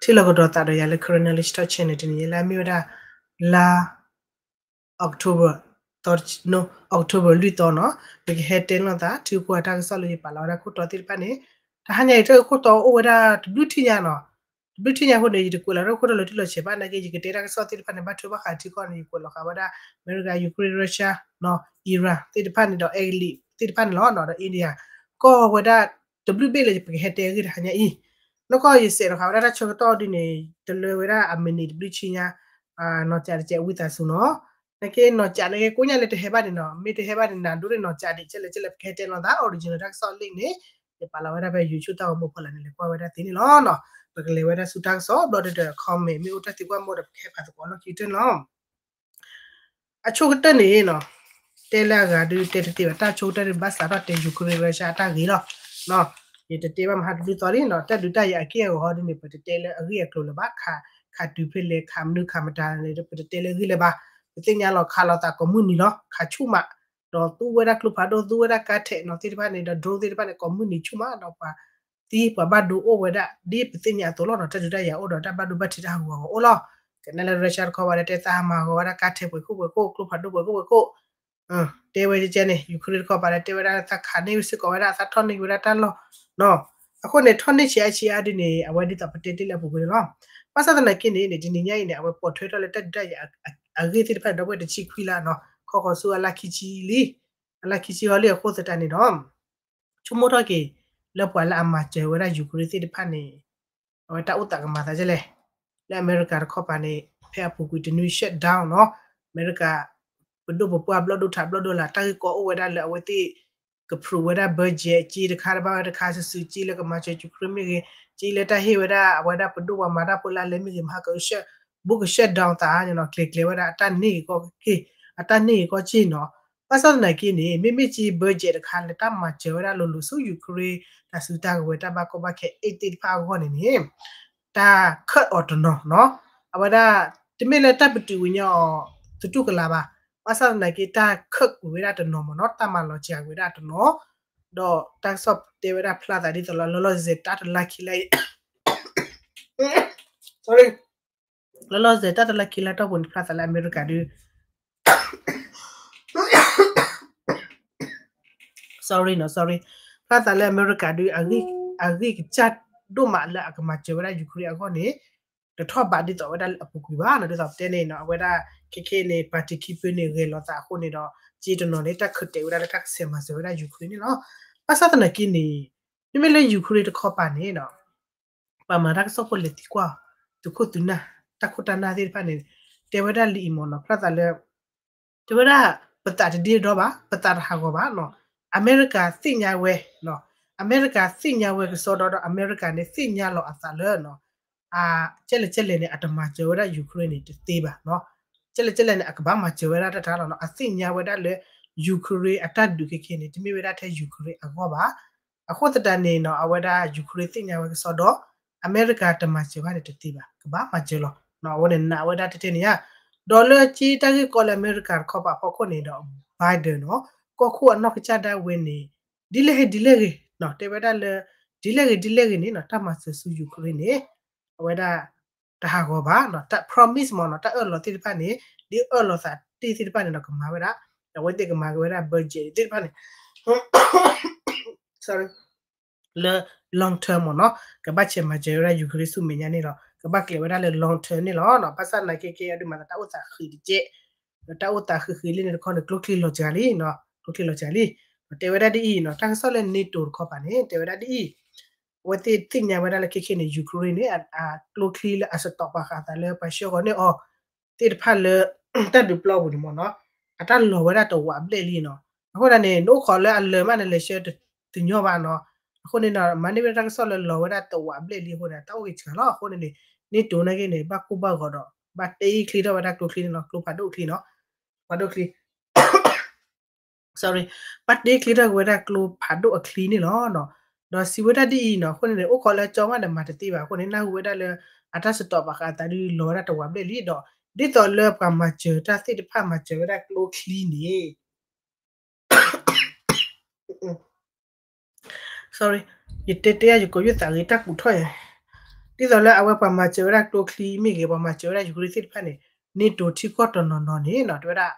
ထံၣ်လိာ်ကဒီးသးဒီးယၤလၢ Karen Knowledge Talk Channel တနံၤညါလၢအမ့ၢ်ဝဲဒၣ် လါ October, October လွံၢ်သီနီၤ, ပကဟဲတဲလီၤသးထံဖိကီၢ်ဖိတၢ်ကစီၣ်လၢယပာ်လီၤဝဲဒၣ်ခိၣ်တီသ့ၣ်တဖၣ်န့ၣ်, တဟါညါအံၤတၢ်ဂ့ၢ်ခိၣ်တီအိၣ်ဝဲဒၣ်တဘျုးထံၣ်ညါနီၤ, တဘျုးထံၣ်ညါအဃိန့ၣ် ယတကွဲးလီၤတၢ်ဂ့ၢ်ခိၣ်တီလီၤတံၢ်လီၤဆဲးဘၣ်နာ်က့ ယကတဲတၢ်ကစီၣ်သ့ၣ်တဖၣ်န့ၣ် ဘၣ်ထွဲဘၣ်ဃးထံကီၢ်န့ၣ် ယကွဲးလီၤဃာ်ဝဲဒၣ် အမဲရကၤ Ukraine Russia နီၤ Iran သ့ၣ်တဖၣ်န့ၣ်ဒီး အဲကလံးသ့ၣ်တဖၣ်န့ၣ်လီၤနီၤ ဒီး India ကီၢ်ဝဲဒၣ်တဘျုးဘ့ၣ်လၢပကဟဲတဲအဂ့ၢ်တဟါညါအံၤ, နီၢ်ကီၢ်ယစဲးဒီးဃာ်ဝဲဒၣ်တၢ်ဆၢကတီၢ်ဒ်န့ၣ် တလၢဝဲဒၣ်အမံးနံးတဘျုးဆံညါ, နီၢ်ကၠးတကဲးဝံသးစူၤနီၤ, နာ်က့နီၢ်ကၠးနာ်က့ကိးညါလၢတဟဲဘၣ်န့ၣ်နီၤ မ့ၢ်တဟဲဘၣ်န့ၣ် နၤဒိၣ်န့ၣ်နီၢ်ကၠးဒံး ကဲလၢကဲလၢပကဟဲတဲလီၤသး original တၢ်ကစီၣ်လံာ်န့ၣ် ယပာ်လီၤဝဲဒၣ်ဖဲ YouTube တၢ်ဂီၤမူဖိလၢန့ၣ် လဲၤကွၢ်ဝဲဒၣ်သ့န့ၣ်လီၤနီၤ, ပကလဲၤဝဲဒၣ်ဆူတၢ်ကစီၣ် ဘျီဒ်ဒီး comment မ့ၢ်အိၣ်တၢ်သံကွၢ်မ့ၢ်ဒီး ပကဟဲဖးသကိးလီၢ်ခံကတၢၢ်န့ၣ်လီၤ. အဆိကတၢၢ်န့ၣ်နီၤ, တဲလၢအဂၤဒုးတဲတသ့ဘၣ် တၢ်ဆိကတၢၢ်ဒုးဘၣ်စးထီၣ်တဲ Ukraine Russia အတၢ်ဂ့ၢ်လီၤ. ယတတဲဘၣ်မဟါတဘျုးသီလံနီၤ, တၢ်ဒုးတၢ်ယၤအက့ၢ်အဂီၤဒ်န့ၣ် ပတတဲလၢအဂ့ၢ်အကျိၤလၢၤဘၣ်, ခးတုၤဖဲလဲၣ် ခးမနုၤခးမတၤန့ၣ် ပတတဲလၢအဂ့ၢ်လၢၤဘၣ်, ပသ့ၣ်ညါလီၤခးလိာ်သးကိးမုၢ်နံၤလီၤ, ခးဆူၣ်မး, ဒီးသူဝဲဒၣ်ကျိဖးဒိၣ် သူဝဲဒၣ်ကါထဲးနီၤ သ့ၣ်တဖၣ်န့ၣ်ဒီး drone သ့ၣ်တဖၣ်န့ၣ် ကိးမုၢ်နံၤဆူၣ်မး ဒီးပှၤသံပှၤဘၣ်ဒိအိၣ်ဝဲဒၣ် ဒ်ပသ့ၣ်ညါအသိးလီၤနီၤ, တၢ်ဒုးတၢ်ယၤအိၣ်ဒီးတၢ်ဘၣ်ဒိဘၣ်ထံးတၢ်ဟးဂူာ်ဟးဂီၤအိၣ်လီၤ. ကနဲလၢ Russia တခီပၤဒီး တဲသးဟးမၤဂီၤဝဲဒၣ်ကါထဲးပှဲၤခိၣ်ပှဲၤခိၣ် ကျိဖးဒိၣ်ပှဲၤခိၣ်ပှဲၤခိၣ်, တဲဝဲကဲန့ၣ် Ukraine တခီပၤဒီး တဲဝဲဒၣ်သးခးန့ၢ်စ့ၢ်ကီးဝဲဒၣ် သးထီၣ်န့ၢ်ဝဲဒၣ်တၢ်လီၢ်နီၤ, အဃိန့ၣ် ထီၣ်န့ၢ်ဆံးအါဆံးအါဒ်န့ၣ် အဝဲဒ်သိးပတဲတ့ၢ်လၢအပူၤကွံာ်န့ၣ်လီၤ. ဘၣ်ဆၣ်သနာ်က့န့ၣ် တနံၤညါအံၤန့ၣ် အဝဲပိာ်ထွဲထီၣ်လၢတၢ်ဒုးတၢ်ယၤအဂ့ၢ်သ့ၣ်တဖၣ်န့ၣ် ဒီပုၢ်ဝဲၢ်တဆံခွံလါနီၤ, ခီဃီၤဆူအလါခံဆံလံ, အလါခံဆံဟီလံအဃိသတးန့ၣ်ဒီး ဆိကမိၣ်ထီၣ်က့ၤ လၢပှၤလၢအမၤစၢၤဝဲဒၣ် Ukraine သ့ၣ်တဖၣ်န့ၣ် အဝဲတၢ်အိၣ်သးကမၤသးဒ်လဲၣ်, လၢအမဲရကၤတခီပၤန့ၣ် ဖဲအပူၤကွံာ်တနွံ shutdown နီၤ, အမဲရကၤ ပဒိၣ်ပပှၢ်ဘျီၣ်ဒိၣ်ထးဘျီၣ်ဒိၣ်လာ် တၢ်ဂ့ၢ်ကီအိၣ်ဝဲဒၣ်လၢအဝဲသ့ၣ် က approve ဝဲဒၣ် budget စ့တခါတဘၣ်ဝဲတခါ စုစုစ့လၢကမၤစၢၤ Ukraine မ့ၢ်ဂ့ၤ, စ့လၢတၢ်ဟ့ၣ်ဝဲဒၣ်အဝဲဒၣ်ပဒိၣ်ပှၤမၤတၢ်ဖိလၢအလဲၤမ့ၢ်ဂ့ၤ မဟါက ဘူးက shutdown သးန့ၣ်နီၤ, ကျဲၤကျဲၤဝဲဒၣ်အတၢ်န့ၢ်ဂ့ၤကီၢ်က့ၤ, အတၢ်န့ၢ်ဂ့ၤကီၢ်က့ၤနီၤ. ဘၣ်ဆၣ်သနာ်က့န့ၣ် မ့မ့ၢ်စ့ဘၢကဲးတခါလၢတၢ်မၤစၢၤဝဲဒၣ်လိၤလိၤဆူ Ukraine တၢ်စုတၢ်ကဝဲၤ တၢ်ဘၣ်ကီဘၣ်ခဲအ့ၣ်သ့ၣ်တဖၣ်အဂီၢ်န့ၣ်န့ၣ် တၢ်ခၢၣ်အီၤတနီၤနီၤ, အဝဲဒၣ် တမ့ၢ်လၢတၢ်ပတုာ်ဝံၤညီအီၤ သတူၢ်ကလာ်ဘၣ်. ဘၣ်ဆၣ်သနာ်က့ တၢ်ခၢၣ်ကွံာ်ဝဲဒၣ်တနီၤမ့ၢ်နီၤ, တၢ်မၤလီၤစှၤဝဲဒၣ်တနီၤ, ဒီးတၢ်ကစီၣ်တဲဝဲဒၣ်ဖျါသးဒ်သိးလၢ လီၤလီၤဆဲးဆဲးတၢ်တလါခံလါအံၤ sorry, လီၤလီၤဆဲးဆဲးတၢ်တလါခံလါတီၢ်ပူၤန့ၣ် ဖျါသးလၢအမဲရကၤဒုး sorry နီၤ sorry, ဖျါသးလၢအမဲရကၤဒုး အဂံၢ်ကစၢ်ဒိၣ်မးလၢအကမၤစၢၤဝဲဒၣ် Ukraine အဂီၢ်န့ၣ် တထီၣ်ဘးဒ်သိးဝဲဒၣ်လၢအပူၤကွံာ်ဘၣ်နီၤ, ဒ်သိးပတဲန့ၣ်နီၤ, အဝဲဒၣ်ခဲခဲန့ၣ် ပၣ်တံခံဖုန့ၣ် ဂဲၤလီၤသးအဃိန့ၣ်ဒီး စ့တနီၤန့ၣ် တၢ်ခၢၣ်တဲာ်ဝဲဒၣ်လၢတၢ်ကဆဲးမၤစၢၤဝဲဒၣ် Ukraine န့ၣ်လီၤ. ဘၣ်ဆၣ်သနာ်က့န့ၣ် မ့မ့ၢ်လၢ Ukraine တခီပၤန့ၣ်နီၤ ပှၤမၤတၢ်ကစီၣ်ဖိလဲၤသံကွၢ် သုးခိၣ်သုးနၢ် တၢ်ခိၣ်တၢ်နၢ်သ့ၣ်တဖၣ်န့ၣ် တဲဝဲဒၣ်လံအံၤမ့ၢ်နီၤ, ဖျါသးလၢ တဲဝဲဒၣ် ပသးတဒ့ဒီဘၣ်, ပသးတဟးဂီၤဘၣ်နီၤ, အမဲရကၤသ့ၣ်ညါဝဲ, အမဲရကၤသ့ၣ်ညါဝဲကစီဒီဒီး အမဲရကၤန့ၣ်သ့ၣ်ညါလီၤအသးလၢနီၤ, ကဲလဲၣ်ကဲလဲၣ်န့ၣ် အတမၤစၢၤဝဲဒၣ် Ukraine န့ၣ် တသ့ဘၣ်နီၤ, ကဲလဲၣ်ကဲလဲၣ်န့ၣ် အကဘၣ်မၤစၢၤဝဲဒၣ်တၢ်တခါလီၤနီၤ, အသ့ၣ်ညါဝဲဒၣ်လၢ Ukraine အတၢ်ဒုးခဲခဲန့ၣ် တမ့ၢ်ဝဲဒၣ်ထဲ Ukraine အဂီၢ်ဘၣ်. အဃိသတးန့ၣ်နီၤ အဝဲဒၣ် Ukraine သ့ၣ်ညါဝဲကစီဒီ အမဲရကၤတမၤစၢၤဘၣ်န့ၣ်တသ့ဘၣ်, ကဘၣ်မၤစၢၤလီၤ. အဝဲန့ၣ်နာ်ဝဲဒၣ်တဲတဲန့ၣ်ဧါ, ဒီးလၢက့တၢ်ဂ့ၢ်ကီလၢအမဲရကၤတခီပၤအဖီခိၣ်န့ၣ်ဒီး Biden နီၤ, ကီၢ်ခိၣ်အနီၢ်ကစၢ်ဒၣ်ဝဲန့ၣ် ဒ်လဲၣ်ဂ့ၤဒ်လဲၣ်ဂ့ၤ, တဲဝဲဒၣ်လၢ ဒ်လဲၣ်ဂ့ၤဒ်လဲၣ်ဂ့ၤန့ၣ်နီၤ တၢ်မၤစၢၤဆူ Ukraine န့ၣ် အဝဲဒၣ် တဟးဂီၤဘၣ်, တၢ် promise မ့ၢ်နီၤ တၢ်အၢၣ်လီၤသ့ၣ်တဖၣ်န့ၣ် ဒ်အၢၣ်လီၤသးတ့ၢ်သ့ၣ်တဖၣ်န့ၣ်ဒီးကမၤဝဲဒၣ်, အဝဲသ့ၣ်ကမၤက့ၤဝဲဒၣ် budget သ့ၣ်တဖၣ်န့ၣ် လၢ long term မ့ၢ်နီၤ ကဘၣ်ဆဲးမၤစၢၤဝဲဒၣ် Ukraine ဆူမဲာ်ညါန့ၣ်လီၤ. ကဘၣ်ကျဲၤဝဲဒၣ်လၢ long term န့ၣ်လီၤ. ဘၣ်ဆၣ်သနာ်က့ကဲအဒုးမၤသးတၢ်အိၣ်သးဃံးတကဲး, ဒီးတၢ်အိၣ်သးဃံးဃံးလံန့ၣ်တခီန့ၣ် ကျိချံလီၤစှၤလံ, ကျိချံလီၤစှၤလံ. တဲဝဲဒၣ်ဒ်အံၤနီၤ တၢ်ကစီၣ်လၢ NATO တခီပၤန့ၣ် တဲဝဲဒၣ်ဒ်အံၤ, အဝဲသ့ၣ်သ့ၣ်ညါဝဲဒၣ်လၢခဲခဲန့ၣ် Ukraine န့ၣ် အကျိချံလၢအစတီးပာ်ဃာ်အသးလၢပှၤဆှၢဃီၤန့ၢ်အီၤ သ့ၣ်တဖၣ်လၢ တၢ်ဒုးပျီပူၤန့ၣ်မ့ၢ်နီၤ အတၢ်လီၤဝဲဒၣ်တဝးဘျဲၣ်လံနီၤ. အဃိသတးန့ၣ် နအိၣ်ခိးလၢအလၢာ်မးန့ၣ် လဲၤဆှၢတညီဘၣ်နီၤ. အဃိန့ၣ်နီၤ မၤန့ၢ်ဝဲဒၣ်တၢ်ကစီၣ်လၢလီၤဝဲဒၣ်တဝးဘျဲၣ်လံအဃိန့ၣ် တၢ်အိၣ်ဂ့ၤစှၤလီၤ. အဃိန့ၣ်န့ၣ် NATO နာ်က့န့ၣ် ဘၣ်ကိၢ်ဘၣ်ဂီၤဒီး ဘၣ်တ့ချ့ထီၣ်ဝဲဒၣ်ကျိချံန့ၣ်လီၤ. ကျိဖးဒိၣ်အချံနီၤ ဖးဒိၣ်ချံ sorry ဘၣ်တ့ချ့ထီၣ်က့ၤဝဲဒၣ်ကျိဖးဒိၣ်အချံန့ၣ်လီၤ. ဒီးစံးဝဲဒၣ်ဒ်အံၤနီၤ အဃိန့ၣ်န့ၣ် အိၣ်ခိးလၢကၠီမးဒီးမၤတသ့ဘၣ်. အဃိန့ၣ် နၢ်ဟူဝဲဒၣ်လၢ အတၢ်စတီးပာ်ဃာ်အသးဒုးလီၤဝဲဒၣ်တဝးဘျဲၣ်လံဒီး ဒ်သိးလၢပှၤမၤစၢၤတၢ်သ့ၣ်တဖၣ် မၤစၢၤဝဲဒၣ်ကျိချံန့ၣ် sorry ယတဲတဲယကိးယုၢ်သးဂ့ၤတၢ်ကူးထီၣ်ယၤ ဒ်သိးလၢအဝဲပှၤမၤစၢၤဝဲဒၣ်ကျိချံမ့ၢ်ဂ့ၤ ပှၤမၤစၢၤဝဲဒၣ် Ukraine သ့ၣ်တဖၣ်န့ၣ် NATO ထံကီၢ်တနီၤနီၤန့ၣ်နီၤ တဲဝဲဒၣ်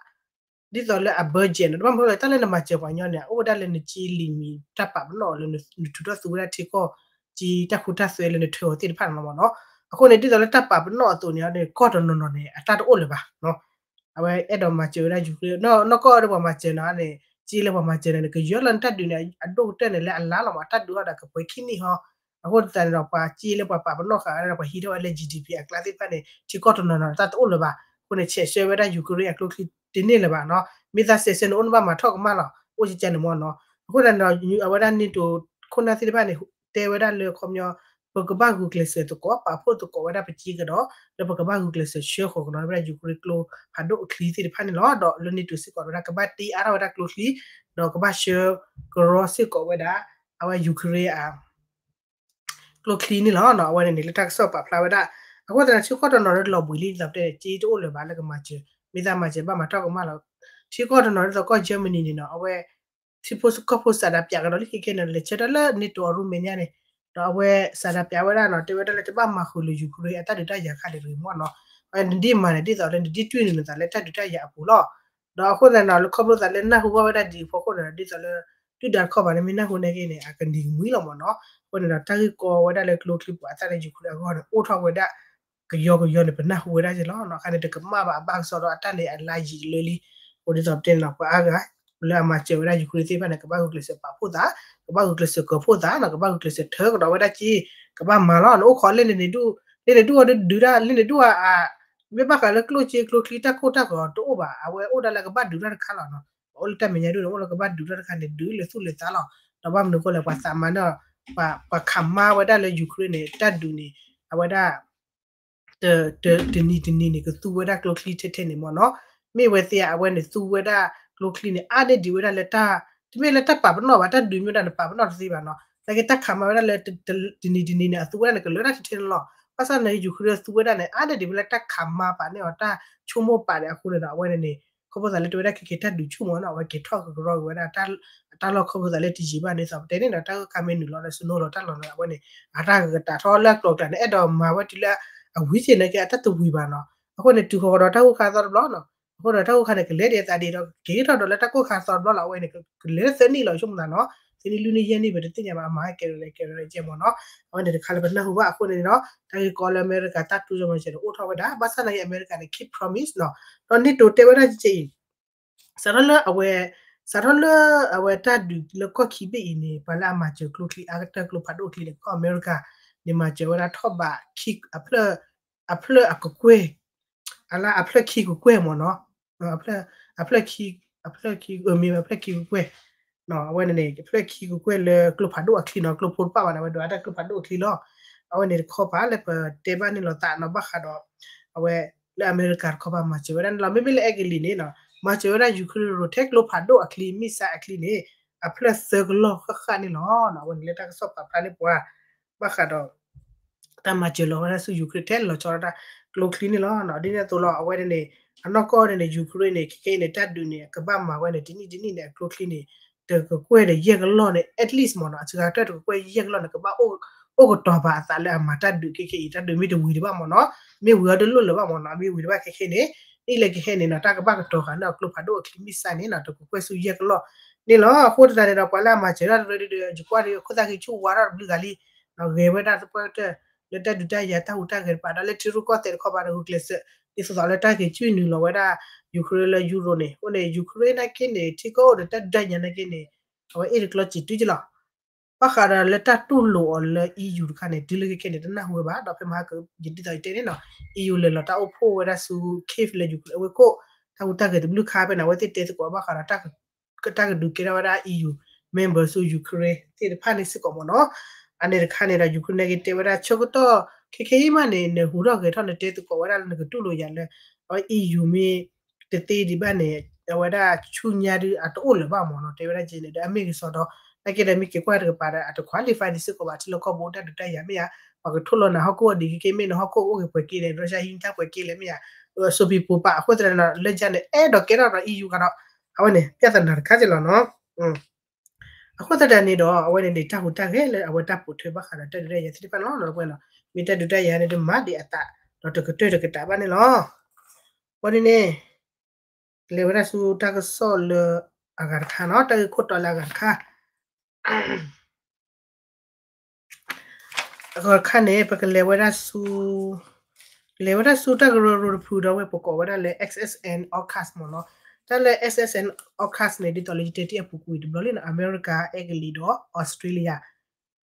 ဒ်သိးလၢအ budget နီၤ တဘၣ်မနုၤဃိလဲၣ် တၢ်လၢနမၤစၢၤပှၤကညီန့ၣ် အအိၣ်ဝဲဒၣ်လၢနစ့လံာ်မံၤ တၢ်ပာ်ပနီၣ်အီၤလၢနထုးထီၣ်သူဝဲဒၣ်ထံကီၢ် က့တၢ်ခိတၢ်သွဲလၢနထၢအီၤသ့ၣ်တဖၣ်န့ၣ်လီၤမ့ၢ်နီၤ. အဃိန့ၣ် ဒ်သိးလၢတၢ်ပာ်ပနီၣ်အသိးန့ၣ် ကီၢ်တနီၤနီၤန့ၣ် အတၢ်တအိၣ်လၢၤဘၣ် အဝဲအဲၣ်ဒိးမၤစၢၤဝဲဒၣ် Ukraine နီၢ်ကီၢ်ဒီးပှၤမၤစၢၤနီၤန့ၣ် က့လၢပှၤမၤစၢၤန့ၣ် ကယၢလီၤနတၢ်ဒုးန့ၣ် အဒိၣ်ကတၢၢ်န့ၣ်လၢအလါလီၤမး တၢ်ဒုးထီၣ်ဒီးကပှဲၤခံနံၣ်ဟီ. အဃိသတးန့ၣ်ဒီး ပှၤက့လၢပှၤပာ်ပနီၣ်ဃာ်ဝဲဒၣ်ဒီး ပှၤဟံးထီၣ်ဝဲလၢ G D P အကျါသ့ၣ်တဖၣ်န့ၣ် ထံကီၢ်တနီၤနီၤတၢ်တအိၣ်လၢၤဘၣ်. အဃိန့ၣ် ဆဲးဆၢဝဲဒၣ် Ukraine အကျိချံတန့ၢ်လၢၤဘၣ်နီၤ. မ့ၢ်သးဆဲးဆၢန့ၣ် အိၣ်နဘၣ်မၤထီၣ်ကမၣ်လီၤ အိၣ်ကကန့ၣ်မ့ၢ်နီၤ. အဃိသတးန့ၣ်ဒီး အဝဲဒၣ် NATO ခိၣ်နၢ်သ့ၣ်တဖၣ်န့ၣ် တဲဝဲဒၣ်လၢခီပညီ ပကဘၣ်ဂုာ်ကျဲးစၢးသကိး ပာ်ဖှိၣ်သကိးဝဲဒၣ်ပက့ကဒီး လၢပကဘၣ်ဂုာ်ကျဲးစၢးဆှၢဃီၤကဒီးဝဲဒၣ် Ukraine ကျိဖးဒိၣ်အချံသ့ၣ်တဖၣ်န့ၣ်လီၤ. ဒီးလၢ NATO စ့ၢ်ကီးဝဲဒၣ် ကဘၣ်တ့အါထီၣ်ဝဲဒၣ်ကျိချံ ဒီးကဘၣ်ဆှၢကရီစ့ၢ်ကီးဝဲဒၣ် အဝဲ Ukraine အ ကျိချံန့ၣ်လီၤ. အဝဲန့ၣ်န့ၣ် လၢတၢ်ကစီၣ်ပာ်ဖျါဝဲဒၣ် အဃိသတးန့ၣ် ထံကီၢ်တနီၤလၢလီၤဘှံးလံဒ်သိးပတဲန့ၣ် က့တအိၣ်လၢၤဘၣ်လၢကမၤစၢၤ မ့ၢ်သးမၤစၢၤဘၣ်မၤထီၣ်ကမၣ်လီၤ. ထံကီၢ်တနီၤဒ်သိးကီၢ် Germany န့ၣ်နီၤ အဝဲ ထံဖိကီၢ်ဖိစးဒးပၠးကဒီးလံခဲခဲန့ၣ် လဲၤဆၢထၢၣ်လၢ NATO အရူမဲာ်ညါန့ၣ် ဒီးအဝဲစးဒးပၠးဝဲဒၣ်နီၤ တဲဝဲဒၣ်လၢတဘၣ်မၤဃုာ်လၢ Ukraine အတၢ်ဒုးတၢ်ယၤခါဒံးတဂ့ၤမ့ၢ်နီၤ. နဒ်မၤန့ၣ် ဒ်သိးလၢနဒ်တွံၢ်နုာ်နသးလၢတၢ်ဒုးတၢ်ယၤအပူၤလီၤ. ဒီးအဃိသတးန့ၣ် လၢခီဖျိသးလၢနၢ်ဟူဘၣ်ဝဲဒၣ်ဒ်အံၤအဖီခိၣ်န့ၣ် ဒ်သိးလၢ ဒုၣ်ဒါတခီပၤလၢမ့ၢ်နၢ်ဟူန့ၢ်က့ၤန့ၣ် အကနံၤကမှံလီၤမ့ၢ်နီၤ. အဃိန့ၣ်ဒီး တၢ်ဂ့ၢ်ကီဝဲဒၣ်လၢကျိချံပှၤအသၣ်လၢ Ukraine အဂီၢ်န့ၣ် အိၣ်ထီၣ်ဝဲဒၣ် ကယီကယီန့ၣ် ပနၢ်ဟူဝဲဒၣ်က့ၤလီၤ. အခါန့ၣ် တကမၣ်ဘၣ်အဘၣ်ကစီဒီးအတၢ်န့ၣ် အလါယံာ်လၢလံ. အဃိဒ်သိးပတဲန့ၣ်လီၤ ပှၤအါဂၤ လၢအမၤစၢၤဝဲဒၣ် Ukraine သ့ၣ်တဖၣ်န့ၣ် ကဘၣ်ဂုာ်ကျဲးစၢးပာ်ဖှိၣ်သး, ကဘၣ်ဂုာ်ကျဲးစၢးကၢၤဖှိၣ်သးနီၤ, ကဘၣ်ဂုာ်ကျဲးစၢးထၢကဒီးဝဲဒၣ်က့, ကဘၣ်မၤလီၤ. နအိၣ်ခိးလၢန့ၣ်ဒုး, လၢန့ၣ်ဒုးအီၤဒုးဒုးဒၣ်, လၢန့ၣ်ဒုးအီၤအ, မ့ၢ်ဘၣ်ဃးလၢကျိၣ်စ့ကျိချံတၢ်ခိၣ်တၢ်ဂီၤတအိၣ်ဘၣ်, အဝဲအိၣ်ဒၣ်လၢကဘၣ်ဒုးတၢ်တခါလီၤနီၤ. ပှၤအိၣ်လၢတၢ်မဲာ်ညါဒုးန့ၣ် အိၣ်လၢကဘၣ်ဒုးတၢ်တခါန့ၣ် ဒုးလၢသူၣ်လၢသးလီၤ. ဒီးဘၣ်မနုၤအဃိလဲၣ် ပှၤသးမါန့ၣ် ပှၤခးမါဝဲဒၣ်လၢ Ukraine န့ၣ် တၢ်ဒုးန့ၣ် အဝဲဒၣ် တနံၤတနံၤန့ၣ် ကသူဝဲဒၣ်ကျိချံထဲထဲန့ၣ်မ့ၢ်နီၤ. မ့ၢ်ဝဲသ့ၣ်အဝဲန့ၣ်သူဝဲဒၣ်ကျိချံန့ၣ် အါန့ၢ်ဒံးဝဲဒၣ်လၢတၢ်, တမ့ၢ်လၢတၢ်ပာ်ပနီၣ်ဘၣ်, တၢ်ဒုးမ့ၢ်ဒၣ်န့ၣ် ပာ်ပနီၣ်တသ့ဘၣ်နီၤ. သနာ်က့တၢ်ခးမါဝဲဒၣ်လၢ တနံၤတနံၤန့ၣ် အသူဝဲဒၣ်န့ၣ် ကလၢတၢ်ထဲထဲန့ၣ်လီၤ. ဘၣ်ဆၣ်န့ၣ် Ukraine သူဝဲဒၣ်န့ၣ် အါန့ၢ်ဒံးဝဲလၢတၢ်ခးမါပာ်န့ၢ်အီၤ တၢ်ဆိကမိၣ်ပာ်န့ၣ်အဃိန့ၣ်ဒီး အဝဲန့ၣ်န့ၣ် ခီဖျိသးလၢတဝဲဒၣ်ခဲက့ၤတၢ်ဒုးဆူၣ်မ့ၢ်နီၤ, အဝဲက့ၤထီၣ်ကကရီက့ၤဝဲဒၣ် အတၢ်လီၢ်ခီဖျိသးလၢတယံာ်ဘၣ်န့ၣ် သိးပတဲန့ၣ်ဒီး တၢ်ဂိၢ်ခါမ့ၢ်နုာ်လီၤလၢ snow လီၤတၢ်လီၤန့ၣ် အဝဲန့ၣ် အတၢ်ကကတာ်ထီၣ်လၢအကျိၤအကျဲန့ၣ် အဲၣ်ဒိးမၤဝဲတုၤလၢအဝံၤက့ၤန့ၣ်က့ အတၢ်တဝံၤဘၣ်နီၤ. အဃိန့ၣ် တုၤဃီၤကဒီးတၢ်ဂိၢ်ခါသီတဘျီနီၤ. အဃိဒီးတၢ်ဂိၢ်ခါန့ၣ် ကလဲၤဒ်အသးဒ်ဒီး ကက့ၤထီၣ်ဒီးလၢတၢ်ဂိၢ်ခါသီတဘျီလီၤ. အဝဲန့ၣ် ကလဲၤလၢသၢနံၣ်လီၤ ဆိကမိၣ်သးနီၤ. သၢနံၣ်လွံၢ်နံၣ်ယဲၢ်နံၣ် ပတသ့ၣ်ညါဘၣ် အမၤဟဲကဲလဲၣ်ကဲလဲၣ်ကဲမ့ၢ်နီၤ. အဝဲန့ၣ်တခါလၢပနၢ်ဟူဘၣ်အဃိန့ၣ်နီၤ, တၢ်ဂ့ၢ်ကီလၢအမဲရကၤတၢ်တူၢ်လိာ်မၤစၢၤန့ၣ် အိၣ်ထီၣ်ဝဲဒၣ် ဘၣ်ဆၣ်သနာ်က့အမဲရကၤန့ၣ် keep promise နီၤ. ဒီး NATO တဲဝဲဒၣ်ကဲအံၤ စးထီၣ်လၢအဝဲ, စးထီၣ်လၢအဝဲတၢ်ဒုးလၢကီၢ်ခံဘ့ၣ်အံၤန့ၣ် ပှၤလၢအမၤစၢၤကျိချံအါကတၢၢ်ကျိဖးဒိၣ်အချံန့ၣ် ကီၢ်အမဲရကၤန့ၣ် မၤစၢၤဝဲဒၣ်ထီၣ်ဘးခံ, အဖျၢၣ်အကကွဲၢ်, အလၢအဖျၢၣ်ခံကကွဲၢ်မ့ၢ်နီၤ. အဖျၢၣ်, အဖျၢၣ်ခံ, အဖျၢၣ်ခံ, မ့ၢ်အဖျၢၣ်ခံကကွဲၢ် အဝဲန့ၣ်န့ၣ် အဖျၢၣ်ခံကကွဲၢ်လၢကျိဖးဒိၣ်အချံနီၤ, ကျိဖိတဖၣ်ဘၣ်န့ၣ် အဝဲဒိးအါတၢ်ကျိဖးဒိၣ်အချံလီၤ. အဝဲန့ၣ်တခီပၤလၢပတဲဘၣ်န့ၣ်လီၤသးနီၤ, ဘၣ်ဃးဒီး အဝဲလၢအမဲရကၤတခီပၤမၤစၢၤဝဲဒၣ်န့ၣ်လီၤ. မ့မ့ၢ်လၢအဲကလံးန့ၣ်နီၤ, မၤစၢၤဝဲဒၣ် Ukraine ထဲကျိဖးဒိၣ်အချံ missile အချံန့ၣ် အဖျၢၣ်သၢကလီၢ်ဃၣ်ဃၣ်န့ၣ်လီၤ. အဝဲန့ၣ်လၢတၢ်ကစီၣ်ပာ်ဖျါန့ၢ်ပှၤ ဘၣ်ဃးဒီး တၢ်မၤစၢၤလီၤဝဲဒၣ်ဆူ Ukraine ထဲလီၤဆီဒၣ်တၢ်ကျိချံန့ၣ်လီၤ. ဒ်န့ၣ်အသိးလီၤ အဝဲန့ၣ်န့ၣ် အနီၢ်ကီၢ်န့ၣ်န့ၣ် Ukraine န့ၣ် ခဲခဲအံၤန့ၣ် တၢ်ဒုးန့ၣ် ကဘၣ်မၤဝဲန့ၣ် တနံၣ်တနံၣ်န့ၣ် အကျိချံန့ၣ် တကကွဲၢ်ဒီးယဲၢ်ကလီၢ်န့ၣ် at least မ့ၢ်နီၤ, အစှၤကတၢၢ်တကကွဲၢ်ယဲၢ်ကလီၢ်န့ၣ် ကဘၣ်အိၣ်ကတီၤပာ်အသးလၢအမၤတၢ်ဒုးခဲခဲအံၤ, တၢ်ဒုးမ့ၢ်တဝံၤတဘၣ်မ့ၢ်နီၤ, မ့ၢ်ဝံၤအီၤတလိၣ်လၢၤဘၣ်မ့ၢ်နီၤ, မ့ၢ်ဝံၤတဘၣ်ခဲခဲန့ၣ် နံၣ်လၢကဟဲန့ၣ်နီၤ တၢ်ကဘၣ်ကတီၤဃာ်န့ၢ်အီၤကျိဖးဒိၣ်အချံ missile န့ၣ်နီၤ တကကွဲၢ်ဆူယဲၢ်ကလီၢ်န့ၣ်လီၤ. အဃိသတးန့ၣ်ဒီး ပှၤလၢအမၤစၢၤတၢ်တရၢဒီး ယကွၢ်ဒီး ခိၣ်သၣ်ဃံဆူၣ်ဝါထီၣ်တဘျုးဂၤလံ, ဂဲၤဝဲဒၣ်သပှၢ်ကတၢၢ် လၢတၢ်ဒုးတၢ်ယၤတၢ်ဟူးတၢ်ဂဲၤတဖၣ် ဒီးလၢထံရူၢ်ကီၢ်သဲးတခီပၤဒီး ဂုာ်ကျဲးစၢး ဒ်သိးသိးလၢတၢ်က့ၤကွံာ်နုာ်လီၤဝဲဒၣ် Ukraine လၢ Europe န့ၣ်, အဃိန့ၣ် Ukraine နာ်က့န့ၣ် ထံကီၢ်အိၣ်ဒီးတၢ်ဒုးတၢ်ယၤနာ်က့န့ၣ် အဝဲအ့ၣ်တကျီစံးတုကလီၤ. ဘၣ်ဃးဒီးလၢတၢ်တူၢ်လိာ်အီၤလၢ EU တခါန့ၣ် တုၤလၢခဲခဲန့ၣ် တနၢ်ဟူဝဲဘၣ်, ဒီးဖဲမဟါက ယဒ်သိးယတဲန့ၣ်နီၤ EU လဲၤလီၤတၢ်အိၣ်ဖှိၣ်ဝဲဒၣ်ဆူ Kyiv လၢ Ukraine အဝဲခိၣ် တၢ်ဟူးတၢ်ဂဲၤတဘျုးခါဖဲန့ၣ် အဝဲသ့ၣ်တဲသကိးဘၣ်ဃးဒီး တၢ်ကဒုးကဲထီၣ်ဝဲဒၣ် EU member ဆူ Ukraine သ့ၣ်တဖၣ်န့ၣ်စ့ၢ်ကီးမ့ၢ်နီၤ. အန့ၣ်တခါန့ၣ်ဒီး Ukraine နာ်က့တဲဝဲဒၣ် ဆၢကတီၢ် ခဲခဲအံၤမးန့ၣ် နဟူးထီၣ်ဂဲၤထီၣ် နတဲသကိးဝဲဒၣ်လၢနကတူၢ်လိာ်ယၤလၢ အဝဲ EU မ့ၢ်တသ့ဒံးဘၣ်န့ၣ် အဝဲဒၣ်ဆူညါဒုးအတအိၣ်လၢၤဘၣ်မ့ၢ်နီၤ တဲဝဲဒၣ်ကဲန့ၣ်ဒီး အမ့ၢ်ကစီဒီး နာ်က့ဒီးမ့ၢ်က့ၤကွၢ်တကပၤဒီး အတ qualify ဒံးစ့ၢ်ကီးဘၣ် ထံလီၢ်ကီၢ်ပူၤအိၣ်တၢ်ဒုးတၢ်ယၤမ့ၢ်ဧါ, ပှၤကထိၣ်လီၤနၤဟီၣ်ခိၣ်အီၤဒ်ခဲက့မ့ၢ် နဟီၣ်ခိၣ်အိၣ်ဂ့ၤပှဲၤက့လဲၣ် Russia ဟံးတၢ်ပှဲၤက့လဲၣ်မ့ၢ်ဧါ, အစိပံၤပိာ်ပာ်အဃိသတးန့ၣ် လၢယၤန့ၣ် အဲၣ်ဒိးကဲထီၣ်ဒီး EU ကဒီး အဝဲန့ၣ် ပြဿနာတခါက့လီၤနီၤ. အဃိသတးန့ၣ်ဒီး အဝဲန့ၣ်န့ၣ် တၢ်ဟူးတၢ်ဂဲၤလၢအဝဲတၢ်ပိာ်ထွဲဘၣ်ဃးဒီးတၢ်ဒုးတၢ်ယၤသ့ၣ်တဖၣ်န့ၣ်လီၤ. ဒီးပဝဲလီၤ မ့ၢ်တၢ်ဒုးတၢ်ယၤန့ၣ် တမၤဒံးအသး ဒီးတကတၢၢ်တကတၢၢ်ဘၣ်န့ၣ်လီၤ. အဃိန့ၣ်န့ၣ် ကလဲၤဝဲဒၣ်ဆူတၢ်ကစီၣ်လၢအဂၤတခါနီၤ, တၢ်ဂ့ၢ်ခိၣ်တီလၢအဂၤတခါ အဂၤတခါန့ၣ် ပကလဲၤဝဲဒၣ်ဆူ လဲၤဝဲဒၣ်ဆူတၢ်ကရၢကရိတဖုဒီးဝဲပကိးဝဲဒၣ်လၢ X S N AUKUS မ့ၢ်နီၤ. တၢ်လၢ X S N AUKUS န့ၣ် ဒ်သိးလၢယတဲတ့ၢ်အပူၤကွံာ်တဘျီလံနီၤ, အမဲရကၤ အဲကလံးဒီး အီစထြ့လယါ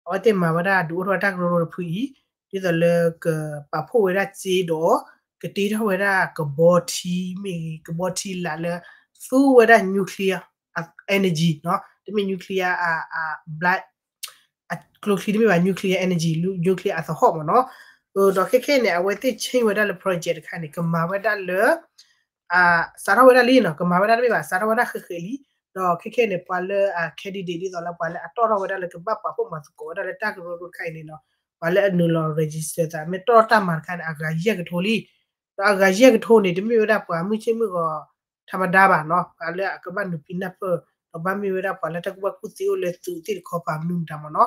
အဝဲသ့ၣ်မၤဝဲဒၣ်ဒုးအိၣ်ထီၣ်ဝဲတၢ်ကရၢကရိတဖုအံၤ ဒ်သိးလၢကပာ်ဖှိၣ်ဝဲဒၣ်စ့ဒီး ကတ့ထီၣ်ဝဲဒၣ်ကဘီထံမ့ၢ်ဂ့ၤ ကဘီထံလာ်လၢ သူဝဲဒၣ် nuclear energy နီၤ, တမ့ၢ် nuclear အ အ ကျိချံတမ့ၢ်ဘၣ် nuclear energy nuclear အသဟီၣ်မ့ၢ်နီၤ. ဒီးခဲခဲအံၤန့ၣ် အဝဲသ့ၣ် change ဝဲဒၣ်လၢ project တခါန့ၣ် ကမၤဝဲဒၣ်လၢ စးထီၣ်ဝဲဒၣ်လံနီၤ, ကမၤဝဲဒၣ်တမ့ၢ်ဘၣ် စးထီၣ်ဝဲဒၣ်ဃဲးဃဲးလံ. ဒီးခဲခဲအံၤန့ၣ် ပှၤလၢအ candidate ဒ်သိးလၢပှၤလၢအတီၣ်ထီၣ်ဝဲဒၣ်လၢကဘၣ်ပာ်ဖှိၣ်မၤသကိးဝဲဒၣ်လၢတၢ်ကရၢကရိတခါအံၤန့ၣ်နီၤ, ပှၤလၢအနုာ်လီၤ register သး မ့ၢ်တီၣ်တၢ်မၤတခါန့ၣ် အဂၤယဲၢ်ကထိလံ. ဒီးအဂၤယဲၢ်ကထိန့ၣ် တမ့ၢ်ဝဲဒၣ်ပှၤမုၢ်ဆ့ၣ်မုၢ်ဂီၤ ထးမဒါဘၣ်နီၤ, ပှၤလၢအကဘၣ်နုာ်ဖံးနၢ်ပၢၢ် ဒီးဘၣ်မ့ၢ်ဝဲဒၣ်ပှၤလၢတၢ်ကူၣ်ဘၣ်ကူၣ်သ့အိၣ်လၢသုးသ့ၣ်တခီပၤမနုၤမတၤမ့ၢ်နီၤ.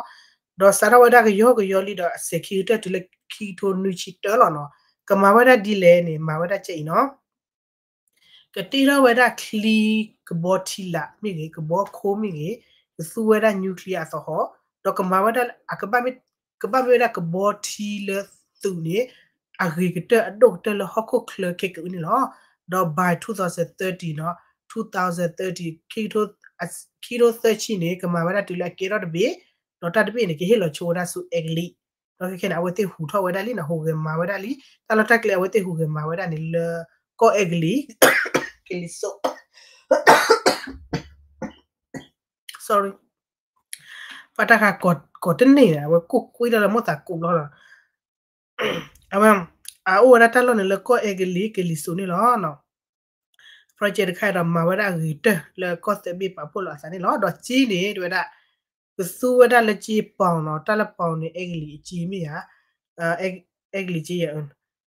ဒီးစးထီၣ်ဝဲဒၣ်ကယီကယီလံဒီးအစဲးခံကတၢၢ်တုၤလၢခံကထိနွံဆံတၢလီၤနီၤ. ကမၤဝဲဒၣ်ဒ်လဲၣ်န့ၣ် မၤဝဲဒၣ်ကဲအံၤနီၤ. ကတ့ထီၣ်ဝဲဒၣ်ချံကဘီထံလာ်မ့ၢ်ဂ့ၤ ကဘီခိမ့ၢ်ဂ့ၤ ကသူဝဲဒၣ် nuclear အသဟီၣ် ဒီးကမၤဝဲဒၣ် အကဘၣ်မ့ၢ် ကဘၣ်မ့ၢ်ဝဲဒၣ်ကဘီထံလၢသုးန့ၣ် အဂ့ၤကတၢၢ်အဒိၣ်ကတၢၢ်လၢဟီၣ်ခိၣ်ချၢခဲကအုၣ်န့ၣ်လီၤ. ဒီး by two thousand thirty နီၤ, two thousand thirty ခံကထိ ခံကထိသၢဆံန့ၣ် ကမၤဝဲဒၣ်တုၤလၢအကဲထီၣ်တဘ့ၣ်, ဒီးတၢ်တဘ့ၣ်န့ၣ် ကဟ့ၣ်လီၤဆိဝဲဒၣ်ဆူအဲကလံး, ဒီးခဲခဲန့ၣ် အဝဲသ့ၣ်ဟူးထီၣ်ဝဲဒၣ်လံနီၤ, ဟူးဂဲၤမၤဝဲဒၣ်လံ, တၢ်လီၢ်တၢ်ကျဲအဝဲသ့ၣ်ဟူးဂဲၤမၤဝဲဒၣ်န့ၣ်လၢ ကီၢ်အဲကလံး ကလံးစိး sorry ပှၤတၢ်ခါကိးတန့ၢ် အဝဲကိၢ်ကွံတၢ်လၢမိၢ်သးကိးဘျီလီၤ. အဝဲ အအိၣ်ဝဲဒၣ်တၢ်လီၢ်န့ၣ်လၢကီၢ်အဲကလံး ကလံးစိးန့ၣ်လီၤ. project တခါဒီးမၤဝဲဒၣ်အဂ့ၤကတၢၢ်လၢကီၢ်သၢဘ့ၣ်ပာ်ဖှိၣ်လိာ်အသးန့ၣ်လီၤ. ဒီးစ့န့ၣ် တဝဲဒၣ် ကသူဝဲဒၣ်လၢစ့ပီၤနီၤ, တၢ်လၢပီၤန့ၣ် အဲကလံးအစ့မ့ၢ်ဧါ, အဲကလံးစ့ယဲ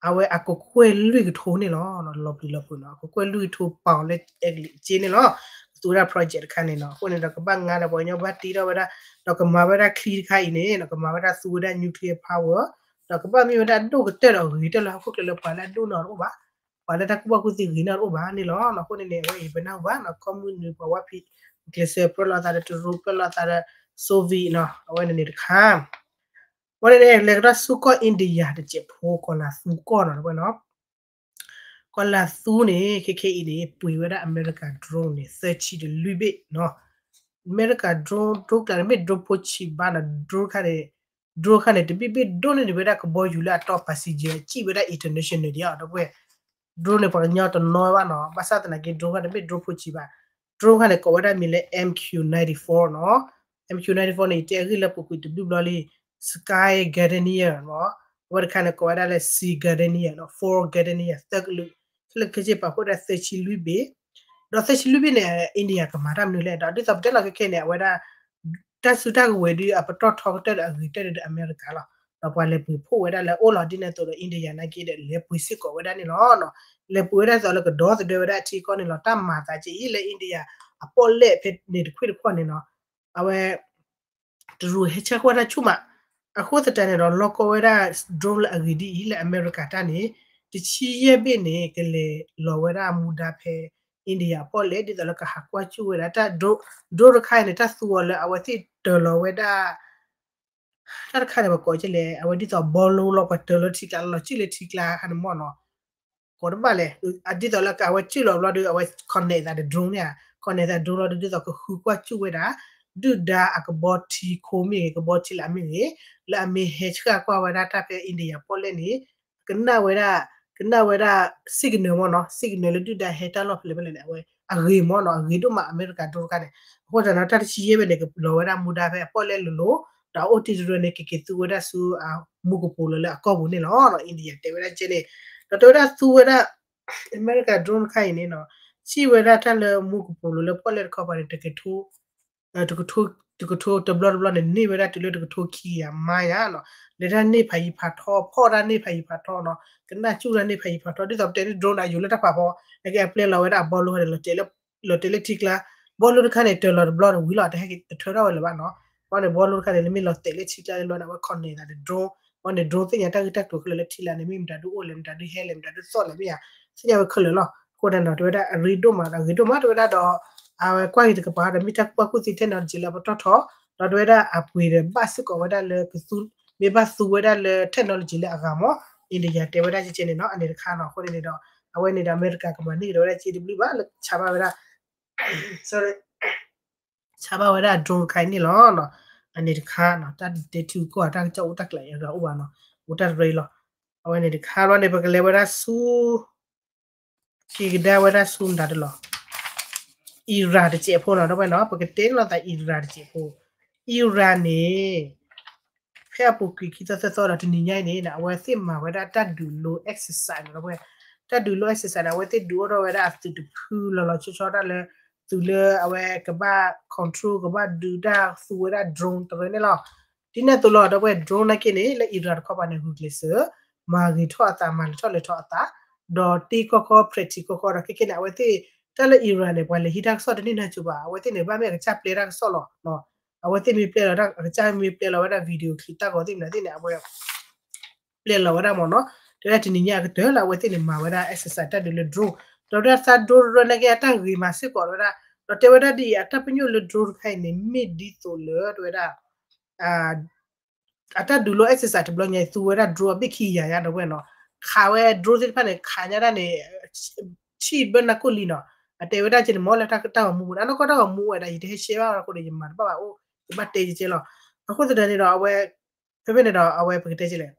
အဝဲအကကွဲၢ်လွံၢ်ကထိန့ၣ်လီၤ. လီၤပျံၤလီၤဖုးနီၤ, အကကွဲၢ်လွံၢ်ကထိပီၤလၢအဲကလံးအစ့န့ၣ်လီၤ. ကသူဝဲဒၣ် project တခါန့ၣ်နီၤ. အဃိန့ၣ်ဒီးကဘၣ်ငါဒီးပှၤကညီဘၣ်တ့ထီၣ်ဝဲဒၣ်, ဒီးကမၤဝဲဒၣ်ချံတခါအံၤန့ၣ်နီၤ, ကမၤဝဲဒၣ်သူဝဲဒၣ် nuclear power, ဒီးကဘၣ်မ့ၢ်ဝဲဒၣ်အဒိၣ်ကတၢၢ်ဒီးအဂ့ၤကတၢၢ်လၢဟီၣ်ခိၣ်ချၢလၢပှၤလၢအဒိၣ်န့ၢ်အီၤတအိၣ်ဘၣ်, ပှၤလၢတၢ်ကူၣ်ဘၣ်ကူၣ်သ့ဂ့ၤန့ၢ်အီၤတအိၣ်ဘၣ်န့ၣ်လီၤ. အဃိန့ၣ်န့ၣ် အဝဲအံၤပနၢ်ဟူဘၣ်နီၤ, ကီၢ်မုၢ်နုာ်ပှၤဝါဖံး ကျဲးစၢးပၢလီၤသးဒီး တရူးပၢလီၤသးဒီး Soviet နီၤ, အဝဲန့ၣ်န့ၣ်တခါ အဃိန့ၣ်န့ၣ် လဲၤကဒီးဆူကီၢ် India တစဲးဖိ ကီၤလၤသူကီၢ်နီၤ တဝဲနီၤ. ကီၤလၤသူန့ၣ် ခဲခဲအံၤန့ၣ် ပှ့ၤဝဲဒၣ်အမဲရကၤ drone န့ၣ် သၢဆံဒီးလွံၢ်ဘ့ၣ်နီၤ. အမဲရကၤ drone, drone ကျါန့ၣ် မ့ၢ် drone ဖိဆံးဘၣ်နီၤ, drone တခါန့ၣ် drone တခါန့ၣ် တဘ့ၣ်ဘ့ၣ်ဒိၣ်န့ၢ်ဒံးဝဲဒၣ်ကဘီယူၤလၢအတီ passenger စံၣ်ဝဲဒၣ် international ဒံးအီၤ ဒီပုၢ်ဝဲၢ် drone န့ၣ် ပှၤကညီတနီၤဘၣ်နီၤ, ဘၣ်ဆၣ်သနာ်က့ drone တခါန့ၣ် မ့ၢ် drone ဖိဆံးဘၣ်. drone တခါန့ၣ် ကိးဝဲဒၣ်မံၤလၢ M Q ninety-four နီၤ. M Q ninety-four န့ၣ် ယတဲအဂ့ၢ်လၢပူၤကွံာ်တဘျုးဘျီလံ, Sky Guardian နီၤ, အဝဲတခါန့ၣ် ကိးဝဲဒၣ်လၢ Sea Guardian နီၤ, Four Guardian သၢကလုာ်, ခဲလၢာ်ခဲဆ့ပာ်ဖှိၣ်ဝဲဒၣ်သၢဆံလွံၢ်ဘ့ၣ်, ဒီးသၢဆံလွံၢ်ဘ့ၣ်န့ၣ် India ကမၤတၢ်မနုၤလဲၣ်, ဒီးဒ်သိးပတဲလီၤခဲခဲန့ၣ် အဝဲဒၣ် တၢ်စုတၢ်ကဝဲၤဒုး အပတီၢ်ထီကတၢၢ်ဒီးအဂ့ၤကတၢၢ်ဒုး အမဲရကၤလီၤ. ဒီးပှၤလဲၤပှ့ၤဖှိၣ်ဝဲဒၣ်လၢအိၣ်လီၤဒ်န့ၣ်အသိးဒီး India နာ်က့ဒီး လဲၤပှ့ၤစ့ၢ်ကီးဝဲဒၣ်န့ၣ်လီၤ. လဲၤပှ့ၤဝဲဒၣ်သိးလၢကဒီသဒၢဝဲဒၣ်အထံအကီၢ်န့ၣ်လီၤ. တၢ်မၤသးကဲအံၤလၢ India အပီၣ်လဲၣ်ဖဲန့ၣ်တခွ့ၣ်တခီၣ်န့ၣ်နီၤ, အဝဲ တရူးဟဲဆှၢကွၢ်တၢ်ဆူၣ်မး, အဃိသတးန့ၣ်ဒီး လီၢ်ကီဝဲဒၣ် drone လၢအဂ့ၤဒ်အံၤ လၢအမဲရကၤတၢ်န့ၣ် တဆံယဲၢ်ဘ့ၣ်န့ၣ် ကလဲၤလီၤဝဲဒၣ်မူဒါဖဲ India အပီၣ်လဲၣ် ဒ်သိးလၢကဟးကွၢ်ဆူၣ်ဝဲဒၣ် တၢ် drone, drone တခါအံၤန့ၣ် တၢ်သူအီၤလၢအဝဲသ့ၣ်တၢၤလီၤဝဲဒၣ် တၢ်တခါန့ၣ် ပကိးကလဲၣ် အဝဲဒ်သိး ဘီလိလီၤ ပှၤတၢၤလီၤထံကျါလီၤ စံၣ်လၢထံကျါခါန့ၣ်မ့ၢ်နီၤ, ကိးတဘၣ်လဲၣ်, ဒ်သိးလၢအဝဲစံၣ်လီၤဘျီဒီး အဝဲ connect သးဒီး drone န့ၣ်ဧါ, connect သး drone လီၤဒီး ဒ်သိးကဃုကွၢ်စူၣ်ဝဲဒၣ် ဒုၣ်ဒါအကဘီထံခိမ့ၢ်ဂ့ၤ ကဘီထံလာ်မ့ၢ်ဂ့ၤ, လၢအမ့ၢ်ဟဲဆှၢကွၢ်ဝဲဒၣ်တၢ်ဖဲ India ပီၣ်လဲၣ်န့ၣ် ကနၣ်ဝဲဒၣ်, ကနၣ်ဝဲဒၣ် signal မ့ၢ်နီၤ, signal လၢဒုၣ်ဒါဟဲတၢ်လီၢ်ဖဲလဲၣ်ဖဲလဲၣ်န့ၣ် အဝဲအဂ့ၤမ့ၢ်နီၤ, အဂ့ၤဒိၣ်မး အမဲရကၤ drone တခါန့ၣ်, အဃိသတးဒီး တၢ်တဆံယဲၢ်ဘ့ၣ်န့ၣ် ကလီၤဝဲဒၣ်မူဒါဖဲအပီၣ်လဲၣ်လိၤလိၤ, ဒီးအအိၣ်တ့ၢ်တရၢန့ၣ် ကက့ၤသူဝဲဒၣ်ဆူ မူကပိာ်လိၤလၢအကီၢ်ပူၤန့ၣ်လီၤ. India တဲဝဲဒၣ်ကဲန့ၣ်, ဒီးတဲဝဲဒၣ်သူဝဲဒၣ် အမဲရကၤ drone တခါအံၤန့ၣ်နီၤ, စံၣ်ဝဲဒၣ်တၢ်လၢမူကပိာ်လိၤလၢပီၣ်လဲၣ်တခီပၤန့ၣ် တကထိ တကထိ တဘျီတဘျီန့ၣ် န့ၢ်ဝဲဒၣ်တုၤလၢတကထိခံကယၤမးယါနီၤ, လဲၤတၢ်န့ၢ်ဖးယံၤဖးထီ ဖီၣ်တၢ်န့ၢ်ဖးယံၤဖးထီနီၤ, ကနၣ်စူၣ်တၢ်န့ၢ်ဖးယံၤဖးထီ ဒ်သိးပတဲန့ၣ် drone န့ၣ် အယိာ်လၢတၢ်ဖးဖီ, နကဲအပျဲလီၤဝဲဒၣ်အဘီလိန့ၣ် လီၤတဲာ်လၢထံကျါ, ဘီလိတခါန့ၣ် တၢၤလီၤတဘျီန့ၣ် ဝံၤလီၤ တဟဲက့ၤတထၢထီၣ်ဝဲလၢၤဘၣ်နီၤ, ဘီန့ၣ် ဘီလိတခါန့ၣ် နမ့ၢ်လီၤတဲာ်လၢထံကျါလၢဘျီန့ၣ် အဝဲ connect သးဒီး drone အဝဲန့ၣ် drone သ့ၣ်ညါတၢ်ဂ့ၢ်တၢ်ကျိၤခဲလၢာ်လၢထံလာ်န့ၣ် မ့ၢ်မတၤဒုးအိၣ်လဲၣ် မတၤဒုးဟဲလဲၣ် မတၤဒုးသီၣ်လဲၣ်မ့ၢ်ဧါ, သ့ၣ်ညါဝဲခဲလၢာ်လီၤ. အဃိန့ၣ်နီၤ တဲဝဲဒၣ်အရ့ဒိၣ်မးဒီး အရ့ဒိၣ်မး တဲဝဲဒၣ်ဒီး အဝဲကွၢ်ဂ့ၤတကပၤဒီး မ့ၢ်တၢ်ကူၣ်ဘၣ်ကူၣ်သ့ technology လၢအပတီၢ်ထီ ဒီးတဲဝဲဒၣ်အပှ့ၤဒီးဘၣ်စ့ၢ်ကီးဝဲဒၣ်လၢကသူ မ့ၢ်ဘၣ်သူဝဲဒၣ်လၢ technology လၢအဂၤမး India တဲဝဲဒၣ်ကဲကဲန့ၣ်နီၤ အန့ၣ်တခါနီၤ အဃိန့ၣ်န့ၣ်ဒီး အဝဲန့ၣ်ဒီး အမဲရကၤကမၤန့ၢ်ကဒီးဝဲဒၣ်က့တဘျုးဘၣ်လၢဆါဘၣ်ဝဲဒၣ် sorry ဆါဘၣ်ဝဲဒၣ် drone တခါအံၤန့ၣ်လီၤ. အန့ၣ်တခါနီၤ တၢ်ဒုးတဲထုကီၢ် တၢ်ကစီၣ်အိၣ်တၢ်ကျဲၤအဂၤအိၣ်ဘၣ်နီၤ အိၣ်တၢ်ရ့လီၤ. အဝဲန့ၣ်တခါဘျီန့ၣ် ပကလဲၤဝဲဒၣ်ဆူ က့ၤကဒါဝဲဒၣ်ဆူမတၤတလီၤ Iran တစဲးဖိနီၤ ဒီပုၢ်ဝဲၢ်နီၤ ပကတဲလီၤသး Iran တစဲးဖိ Iran န့ၣ် ဖဲအပူၤကွံာ်ခံသီသၢသီဒီးတနံၤညါအံၤန့ၣ် အဝဲသ့ၣ်မၤဝဲဒၣ်တၢ်ဒုးလိ exercise နီၤ ဒီပုၢ်ဝဲၢ် တၢ်ဒုးလိ exercise န့ၣ် အဝဲသ့ၣ်ဒုးအိၣ်ထီၣ်ဝဲဒၣ်အသုးတဖုလီၤလီၤဆီဆီဒၣ်လၢ သုးလၢအဝဲကဘၣ် control ကဘၣ်ဒုးတၢ်သူဝဲဒၣ် drone တရၢန့ၣ်လီၤ. ဒ်န့ၣ်အသိးလီၤ ဒီပုၢ်ဝဲၢ် drone နာ်က့န့ၣ် လၢ Iran တခီပၤန့ၣ် ဂုာ်ကျဲးစၢး မၤဂ့ၤထီၣ်အသး မၤလဲၤထီၣ်လဲၤထီၣ်အသး ဒီးတ့ကီၢ်ကီၢ် practice ကီၢ်ကီၢ်ဒီးခဲကဲန့ၣ် အဝဲသ့ၣ် တၢ်လၢ Iran န့ၣ် ပှၤလဲၤဟံးတၢ်ကစီၣ်တန့ၢ်နၢ်စူၤဘၣ် အဝဲသ့ၣ်န့ၣ်ဘၣ်မ့ၢ်အကစၢ်ပျဲတၢ်ကစီၣ်လီၤ. အဝဲသ့ၣ်မ့ၢ်ပျဲလီၤတၢ် အကစၢ်မ့ၢ်ပျဲလီၤဝဲဒၣ် video clip တၢ်ဂီၤသ့ၣ်မနုၤသ့ၣ်န့ၣ် အဝဲ ပျဲလီၤဝဲဒၣ်မ့ၢ်နီၤ တဲဝဲဒၣ်တနံၤညါအကတၢၢ်လၢအဝဲသ့ၣ်န့ၣ် မၤဝဲဒၣ် exercise တၢ်ဒုးလၢ drone ဒီးဝဲဒၣ်သး drone တရၢနာ်က့အတၢ်ဂ့ၤမးစ့ၢ်ကီးဝဲဒၣ် ဒီးတဲဝဲဒၣ်ဒ်အံၤ အတၢ်ပညိၣ်လၢ drone တခါအံၤန့ၣ် မ့ၢ်ဒ်သိးလၢ တဲဝဲဒၣ် အတၢ်ဒုးလိ exercise တဘျီညါအံၤ သူဝဲဒၣ် drone အဘ့ၣ်ခံကယၤညါ ဒီပုၢ်ဝဲၢ်နီၤ ခးဝဲ drone သ့ၣ်တဖၣ်န့ၣ် ခးညါဒၣ်န့ၣ် ဆံၣ်ဘၢနၤကိၣ်လံနီၤ အတဲဝဲဒၣ်ကဲန့ၣ်မ့ၢ်လၢတၢ်ဂီၤမူပူၤန့ၣ် အနီၢ်ကီၢ်တၢ်ဂီၤမူဝဲဒၣ် ယတဟဲရှဲဘၣ်အဃိန့ၣ် ယမၤတဘၣ်ဘၣ်အိၣ် ယဘၣ်တဲကဲကဲလီၤ. အဃိသတးန့ၣ်ဒီး အဝဲ ဖဲဖဲန့ၣ်ဒီး အဝဲပကတဲကဲလဲၣ်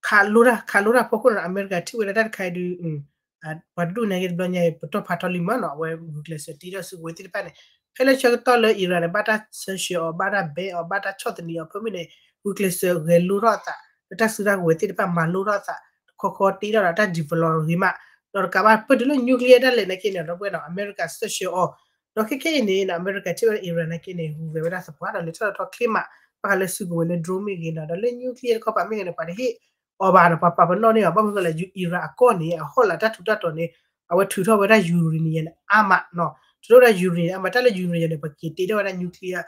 ခးလိတၢ် ခးလိတၢ်ဖီခိၣ်န့ၣ်ဒီး အမဲရကၤထံၣ်ဝဲဒၣ်တၢ်တခါအံၤဒုး ပှၤတဒူၣ်န့ၣ်က့တဘျီညါအံၤ ပတီၢ်ဖးထီလံမးနီၤ အဝဲဂုာ်ကျဲးစၢးတ့ထီၣ်စုကဝဲၤသ့ၣ်တဖၣ်န့ၣ် ဖဲလၢဆၢကတီၢ်လၢ Iran န့ၣ် ဘၣ်တၢ်ဆၢဆှၢအီၤ ဘၣ်တၢ်ဘဲအီၤ ဘၣ်တၢ်ဆီၣ်သနံးအီၤ ဖဲမ့ၢ်န့ၣ် ဂုာ်ကျဲးစၢးဂဲၤလိထီၣ်အသး လၢတၢ်စုတၢ်ကဝဲၤသ့ၣ်တဖၣ်မၤလိထီၣ်အသး တခီခီတ့ထီၣ်ဒီးတၢ် develop ဂ့ၤမး ဒီးတကးဘၣ်ပၢၢ်တုၤလၢ nuclear တၢ်လဲၤနာ်က့န့ၣ် ဒီပုၢ်ဝဲၢ်နီၤ အမဲရကၤဆၢဆှၢအီၤ ဒီးခဲခဲအံၤန့ၣ် အမဲရကၤထံၣ်ဝဲဒၣ် Iran နာ်က့န့ၣ် ဂုၤဂဲၤဝဲဒၣ်သပှၢ်ဒီးလဲၤထီၣ်လဲၤထီၣ်ချ့မး ဘၣ်ဃးလၢစုကဝဲၤလၢ drone မ့ၢ်ဂ့ၤနီၤ ဒီးလၢ nuclear တခီပၤမ့ၢ်ဂ့ၤန့ၣ် ပှၤတဟ့ၣ်အီၤဘၣ်ဒီး ပှၤပာ်ပနီၣ်န့ၢ်အီၤ ဘၣ်မနုၤဃိလဲၣ် Iran အကီၢ်န့ၣ် အဟီၣ်လာ်တၢ်ထူးတၢ်တီၤန့ၣ် အဝဲထုးထီၣ်ဝဲဒၣ် uranium န့ၣ် အါမးနီၤ ထုးထီၣ်ဝဲဒၣ် uranium အါမး တၢ်လၢ uranium န့ၣ် ပက့ၤတ့ထီၣ်ဝဲဒၣ် nuclear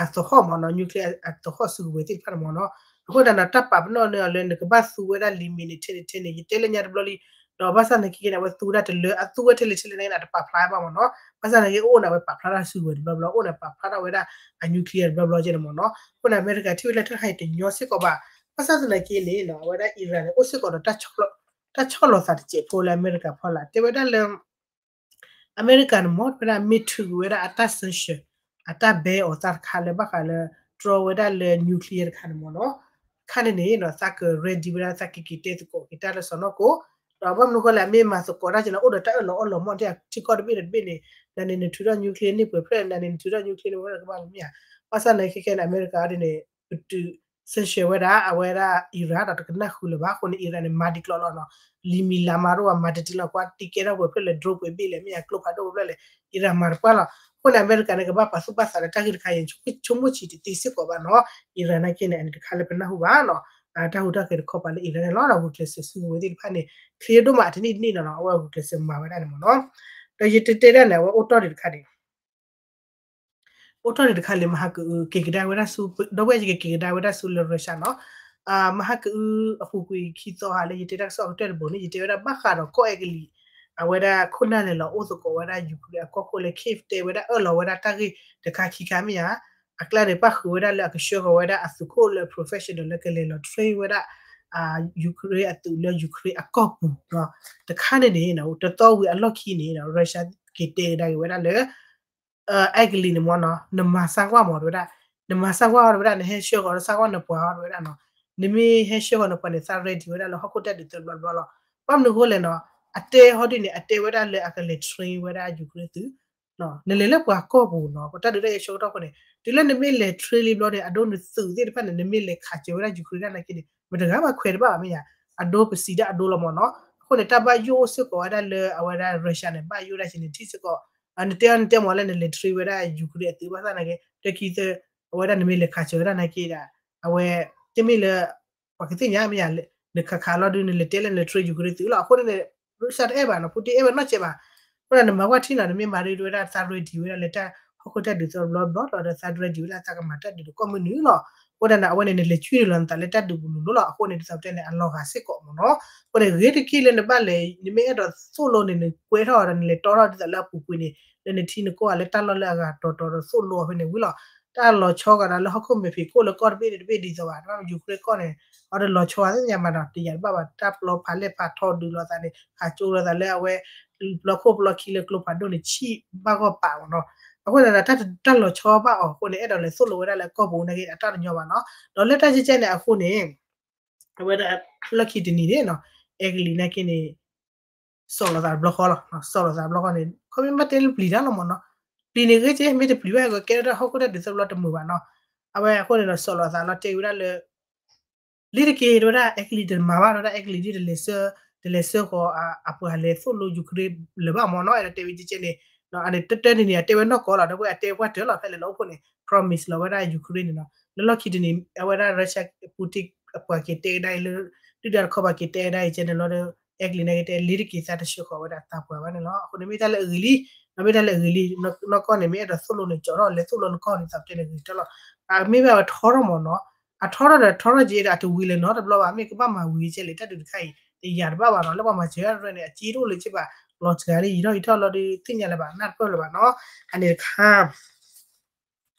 အသဟီၣ်မ့ၢ်နီၤ nuclear အသဟီၣ်စုကဝဲၤသ့ၣ်တဖၣ်န့ၣ်မ့ၢ်နီၤ အဃိသတးဒီး တၢ်ပာ်ပနီၣ်န့ၢ်အီၤလၢနကဘၣ်သူဝဲဒၣ်လံာ်မံးနံးထဲန့ၣ်ထဲန့ၣ် ယတဲလၢညါတဘျီလံ ဒီးဘၣ်ဆၣ်သနာ်က့န့ၣ် အဝဲသူဝဲဒၣ်တလၢ အသူဝဲထဲလဲၣ်ထဲလဲၣ်န့ၣ် အတပာ်ဖျါဘၣ်မ့ၢ်နီၤ ဘၣ်ဆၣ်သနာ်က့ အိၣ်န့ၣ်ဝဲပာ်ဖျါထီၣ်စုကဝဲၤတဘျီဘျီ အိၣ်န့ၣ်ပာ်ဖျါထီၣ်ဝဲဒၣ်အ nuclear တဘျီဘျီကဲန့ၣ်မ့ၢ်နီၤ အဃိန့ၣ် အမဲရကၤထံၣ်ဝဲလၢတၢ်တခါအံၤတညီစ့ၢ်ကီးဘၣ် ဘၣ်ဆၣ်သနာ်က့န့ၣ် အဝဲဒၣ် Iran န့ၣ် အိၣ်စ့ၢ်ကီးဒီး တၢ်ဆီၣ်လီၤသးတစဲးဖိလၢအမဲရကၤဖီလာ် တဲဝဲဒၣ်လၢ အမဲရကၤန့ၣ်မ့ၢ် တဲဝဲဒၣ်မ့ၢ်ထုးကွံာ်ဝဲဒၣ်အတၢ်ဆၢဆှၢ အတၢ်ဘဲအီၤသးတခါလၢဘၣ်ဃးလၢ တြီဝဲဒၣ်လၢ nuclear တခါန့ၣ်မ့ၢ်နီၤ တခါန့ၣ်န့ၣ် သးက ready ဝဲဒၣ် သးကက့ၤတဲသကိးက့ၤတၢ်လၢစီၢ်နီၤကိၣ် ဒီးဘၣ်မနုၤဃိလဲၣ် အမ့ၢ်မၤသကိးတၢ်က့ၤလီၤ အိၣ်ဒီးတၢ်အၢၣ်လီၤအီလီၤမ့ၢ် ထံကီၢ်တဘ့ၣ်ဒီးတဘ့ၣ်န့ၣ် နန့ၣ်နထုးထီၣ် nuclear န့ၢ်ပှဲၤဖျၢၣ် နန့ၣ်နထုးထီၣ် nuclear န့ၢ်ပှဲၤဖျၢၣ်ကဘၣ်လီၤမ့ၢ်ဧါ ဘၣ်ဆၣ်သနာ်က့ခဲခဲန့ၣ် အမဲရကၤအံၤန့ၣ် ပတုာ် ဆၢဆှၢဝဲဒၣ် အဝဲဒၣ် Iran ဒီးတကနၣ်ဃုာ်လၢၤဘၣ် အဃိန့ၣ် Iran န့ၣ် မၤဒံးကျိးလီၤနီၤ လံာ်မံၤလၤမၤတအိၣ်ဘၣ် မၤတတံၤလီၤကွၢ် တံၤကဲထီၣ်ပှဲၤဖျၢၣ်လဲၣ် drone ပှဲၤဘ့ၣ်လဲၣ် မ့ၢ်ဧါ ကျိဖးဒိၣ်ပှဲၤဖျၢၣ်လဲၣ် Iran မၤတပှၢ်လီၤ အဃိန့ၣ် အမဲရကၤန့ၣ် ကဘၣ်ပာ်သူၣ်ပာ်သးလၢတၢ်ဂ့ၢ်တခါအံၤ ဆိကမိၣ်ဆံးတသ့စ့ၢ်ကီးဘၣ်နီၤ Iran နာ်က့န့ၣ် အန့ၣ်တခါလၢပနၢ်ဟူဘၣ်နီၤ တၢ်ဟူးတၢ်ဂဲၤတခီပၤလၢ Iran န့ၣ်လီၤ ဒီးဂုာ်ကျဲးစၢးစုကဝဲၤသ့ၣ်တဖၣ်န့ၣ် ချ့ဒိၣ်မးတနံၣ်တနံၣ်နီၤနီၤ အဝဲဂုာ်ကျဲးစၢးမၤဝဲဒၣ်န့ၣ်မ့ၢ်နီၤ ဒီးယတတဲဒၣ်န့ၣ် အဝဲအိၣ်တီၢ်ဒံးတခါဒံး အိၣ်ထီၣ်န့ၣ်တခါလၢ မဟါကအု က့ၤကဒါဝဲဒၣ်ဆူ ဒီပုၢ်ဝဲၢ်ယကက့ၤကဒါဝဲဒၣ်ဆူလၢ Russia နီၤ မဟါကအု အပူၤကွံာ်ခံသီဟါလၢယတဲတၢ်ကစီၣ်အကတၢၢ်တဘိန့ၣ် ယတဲဝဲဒၣ်ဘၣ်ဃးဒီးကီၢ်အဲကလံး အဝဲဒၣ်ခိၣ်နၢ်လဲၤလီၤအိၣ်သကိးဝဲဒၣ် Ukraine အကီၢ်ခိၣ်လၢ Kyiv တဲဝဲဒၣ်အၢၣ်လီၤဝဲဒၣ်တၢ်ဂ့ၢ်တခါခံခါမ့ၢ်ဧါ အကျါန့ၣ် ပၣ်ဃုာ်ဝဲဒၣ်လၢအကဆှၢဃီၤဝဲဒၣ်အသုးခိၣ်လၢ professional လၢကလဲၤလီၤ train ဝဲဒၣ် Ukraine အသုးလၢ Ukraine အကီၢ်ပူၤ တခါန့ၣ်န့ၣ် တသီဝံၤအလီၢ်ခံန့ၣ် Russia က့ၤတဲကဒါက့ၤဝဲဒၣ်လၢ အဲကလံးန့ၣ်မ့ၢ်နီၤ နမၤစၢ်ကွၢ်မ့ၢ်တဲဝဲဒၣ် နမၤစၢ်ကွၢ်အီၤတဲဝဲဒၣ် နဟဲဆှၢဃီၤစၢ်ကွၢ်နပှၤအီၤတဲဝဲဒၣ်နီၤ နမ့ၢ်ဟဲဆှၢဃီၤနပှၤန့ၣ် သး ready ဝဲဒၣ်လၢဟီၣ်ခိၣ်တၢ်ဒုးသၢဘျီတဘျီလီၤ ဘၣ်မနုၤအဃိလဲၣ်နီၤ အတဲဟီဒ်န့ၣ် အတဲဝဲဒၣ်လၢအကလဲၤ train ဝဲဒၣ် Ukraine သုး နလဲၤလၢပှၤကီၢ်ပူၤနီၤ ပတၢ်ဒုးတၢ်ယဲၢ်ဆၢကတီၢ်ဖိန့ၣ် တုၤလၢနမ့ၢ်လဲၤ train လံဘျီန့ၣ် အဒိနသုးသ့ၣ်တဖၣ်န့ၣ် နမ့ၢ်လဲၤခးစၢၤဝဲဒၣ် Ukraine ဒၣ်နာ်က့န့ၣ် မတဂၤဘၣ်ခွဲးတဘၣ်ဘၣ်မ့ၢ်ဧါ အဒိပစံးဒၣ်အဒိလီၤမ့ၢ်နီၤ အဃိန့ၣ် တၢ်ဘၣ်ယိၣ်အိၣ်စ့ၢ်ကီးဝဲဒၣ်လၢအဝဲဒၣ် Russia န့ၣ် ဘၣ်ယိၣ်ဒၣ်က့န့ၣ် ထံၣ်စ့ၢ်ကီး နတဲအီၤနတဲမ့ၢ်လၢနလဲၤ train ဝဲဒၣ် Ukraine အသုးဘၣ်ဆၣ်နာ်က့ တခံသၢ အဝဲဒၣ်နမ့ၢ်လဲၤခးစၢၤဝဲဒၣ်နာ်က့ဒီး အဝဲ တမ့ၢ်လၢ ပှၤကသ့ၣ်ညါမ့ၢ်ဧါ နခးခးလီၤဒုး နလဲၤတဲလၢနလဲၤ train Ukraine သုးလီၤ အဃိန့ၣ်န့ၣ် Russia တအဲၣ်ဘၣ်နီၤ Putin အဲၣ်ဝဲနီၢ်ကဲးဘၣ် အဃိန့ၣ် နမၤကွၢ်ထံနီၤ နမ့ၢ်မၤဒ်ဝဲဒၣ်သး ready ဝဲဒၣ်လၢတၢ်ဟီၣ်ခိၣ်တၢ်ဒုးသီတဘျီဘျီဒီး သး ready ဝဲဒၣ်သးကမၤတၢ်ဒုးဒီးကီၢ်မနုၤလီၤ အဃိသတးန့ၣ် အဝဲန့ၣ် နလဲၤဆွံနုာ်လီၤနသးလၢတၢ်ဒုးပူၤလိၤလိၤလီၤ. အဃိန့ၣ် ဒ်သိးပတဲန့ၣ် အလီၤဂာ်စ့ၢ်ကီးမ့ၢ်နီၤ. အဃိန့ၣ် ဂ့ၤတက့ၢ်လၢနဘၣ်လဲၤ နမ့ၢ်အဲၣ်ဒိးသိၣ်လိန့ၣ် နကွဲထီၣ်ဒီးနလဲၤတီထီၣ်ဒ်သိးလၢအပူၤကွံာ်န့ၣ် လၢနထံနကီၢ်ဧါ လၢတၢ်လီၢ်လၢအဂၤတီၤတီၤဒီးသိၣ်လိအီၤဖဲန့ၣ်ဝံၤလီၤ. တၢ်လီၤဆီကဒီးလၢဟီၣ်ခိၣ်မဲာ်ဖံးခိၣ်လၢကီၢ်တဘ့ၣ်တဘ့ၣ်ဒ်သိးဘၣ် တဘၣ် Ukraine ကီၢ်န့ၣ် အီၤတလီၤဆီသ့ၣ်ညါမးဒီး တယာ်တဘၣ်ဘၣ် တၢ်ပျီဖးလဲၢ်ဖးထီဒုးလိာ်သးန့ၣ် ဖးကၠိလိာ်သးလၢအဝဲ ပျီခိၣ်ပျီခံလၢကျိဖးဒိၣ်န့ၣ် ဆံၣ်ဘၣ်ဂီၢ်ပာ်မ့ၢ်နီၤ. အဃိသတးဒီး တၢ်လီၤဆီဘၣ်အီၤအဃိန့ၣ် အဲၣ်ဒိးလဲၤသိၣ်လိဝဲဒၣ်လၢကီၢ်ပူၤန့ၣ်က့ အတၢ်တညီဘၣ်နီၤ. ဒီးလၢတၢ်ကဲကဲန့ၣ်အဃိန့ၣ် အဝဲဒၣ်လီၢ်ခံတနံၤန့ၣ်နီၤ အဲကလံးနာ်က့န့ၣ် စီၣ်လီၤသးတဘျီဃီလီၤ. စီၣ်လီၤသးတဘျီဃီန့ၣ် ခီမ့ၢ်ဘၣ်တဲလၢပျံၤတၢ်လီၤမ့ၢ်နီၤ. ပျံၤန့ၣ်ဂ့ၤက့ မ့ၢ်တပျံၤဘၣ် ကကဲထီၣ်တၢ်ဟီၣ်ခိၣ်တၢ်ဒုးသၢဘျီတမုာ်ဘၣ်နီၤ. အဝဲအဃိန့ၣ်ဒီး စီၣ်လီၤသးလီၤတဲဝဲဒၣ်လၢ လံတက့ၢ် တဲဝဲဒၣ် အဲကလံးတမၤဘၣ် တဲဝဲဒၣ် အဲကလံးဒ်တလဲၤဆှၢ တလဲၤဆှၢဃီၤအပှၤလဲၤသိၣ်လိ Ukraine လၢၤဘၣ်မ့ၢ်နီၤ. အဲၣ်ဒိးတဲဝဲကဲကဲန့ၣ် အန့ၣ်တၢ်တၢ်န့ၣ်န့ၣ် အတဲဝဲနီၢ်ကီၢ်လီၤ ဒီပုၢ်ဝဲၢ် အတဲပှၢ်တၢၢ်လီၤ ဖဲလဲၣ်လၢအိၣ်ဖှိၣ်န့ၣ် promise လီၤဝဲဒၣ် Ukraine န့ၣ်နီၤ. လၢလီၢ်ခံတနံၤ အဝဲဒၣ် Russia Putin အပှၤက့ၤတဲကဒါအံၤလၢ ဒုၣ်ဒါတခီပှၤက့ၤတဲကဒါအံၤကဲန့ၣ်လီၤဒီး အဲကလံးနာ်က့တဲ လံတက့ၢ်သးတဆှၢဃီၤဝဲဒၣ်သးပှၢ်ဘၣ်န့ၣ်လီၤ. အဃိန့ၣ်မ့ၢ်တၢ်လၢအဂ့ၤလံ မ့ၢ်တၢ်လၢအဂ့ၤလံ နီၢ်ကီၢ်န့ၣ် မ့ၢ်အဲၣ်ဒိးသိၣ်လိန့ၣ် ကၠီထီၣ်လဲၤသိၣ်လိနကီၢ်န့ၣ် သးပတဲန့ၣ်ဂ့ၤတၢ်လီၤ. အမ့ၢ်ဘၣ်ဝဲထီထီၣ်မ့ၢ်နီၤ အထီထီၣ်ဒီးထီထီၣ်က့ဒီး အတဝံၤလဲၤနီတဘျီဘၣ် မ့ၢ်ကဘၣ်မၤဝံၤကဲလဲၣ် တၢ်ဒုးတခါအံၤ တယာ်တဘၣ်ဘၣ်နီၤ လၢပှၤမၤစၢၤရၢန့ၣ် အစ့တအိၣ်လၢၤက့ဘၣ် လီၤစှၤလံ ယံာ်ထီၣ်ယံာ်ထီၣ်လီၤဒီး သ့ၣ်ညါလၢၤဘၣ် နၢ်တပၢၢ်လၢၤဘၣ်နီၤ. အန့ၣ်တခါ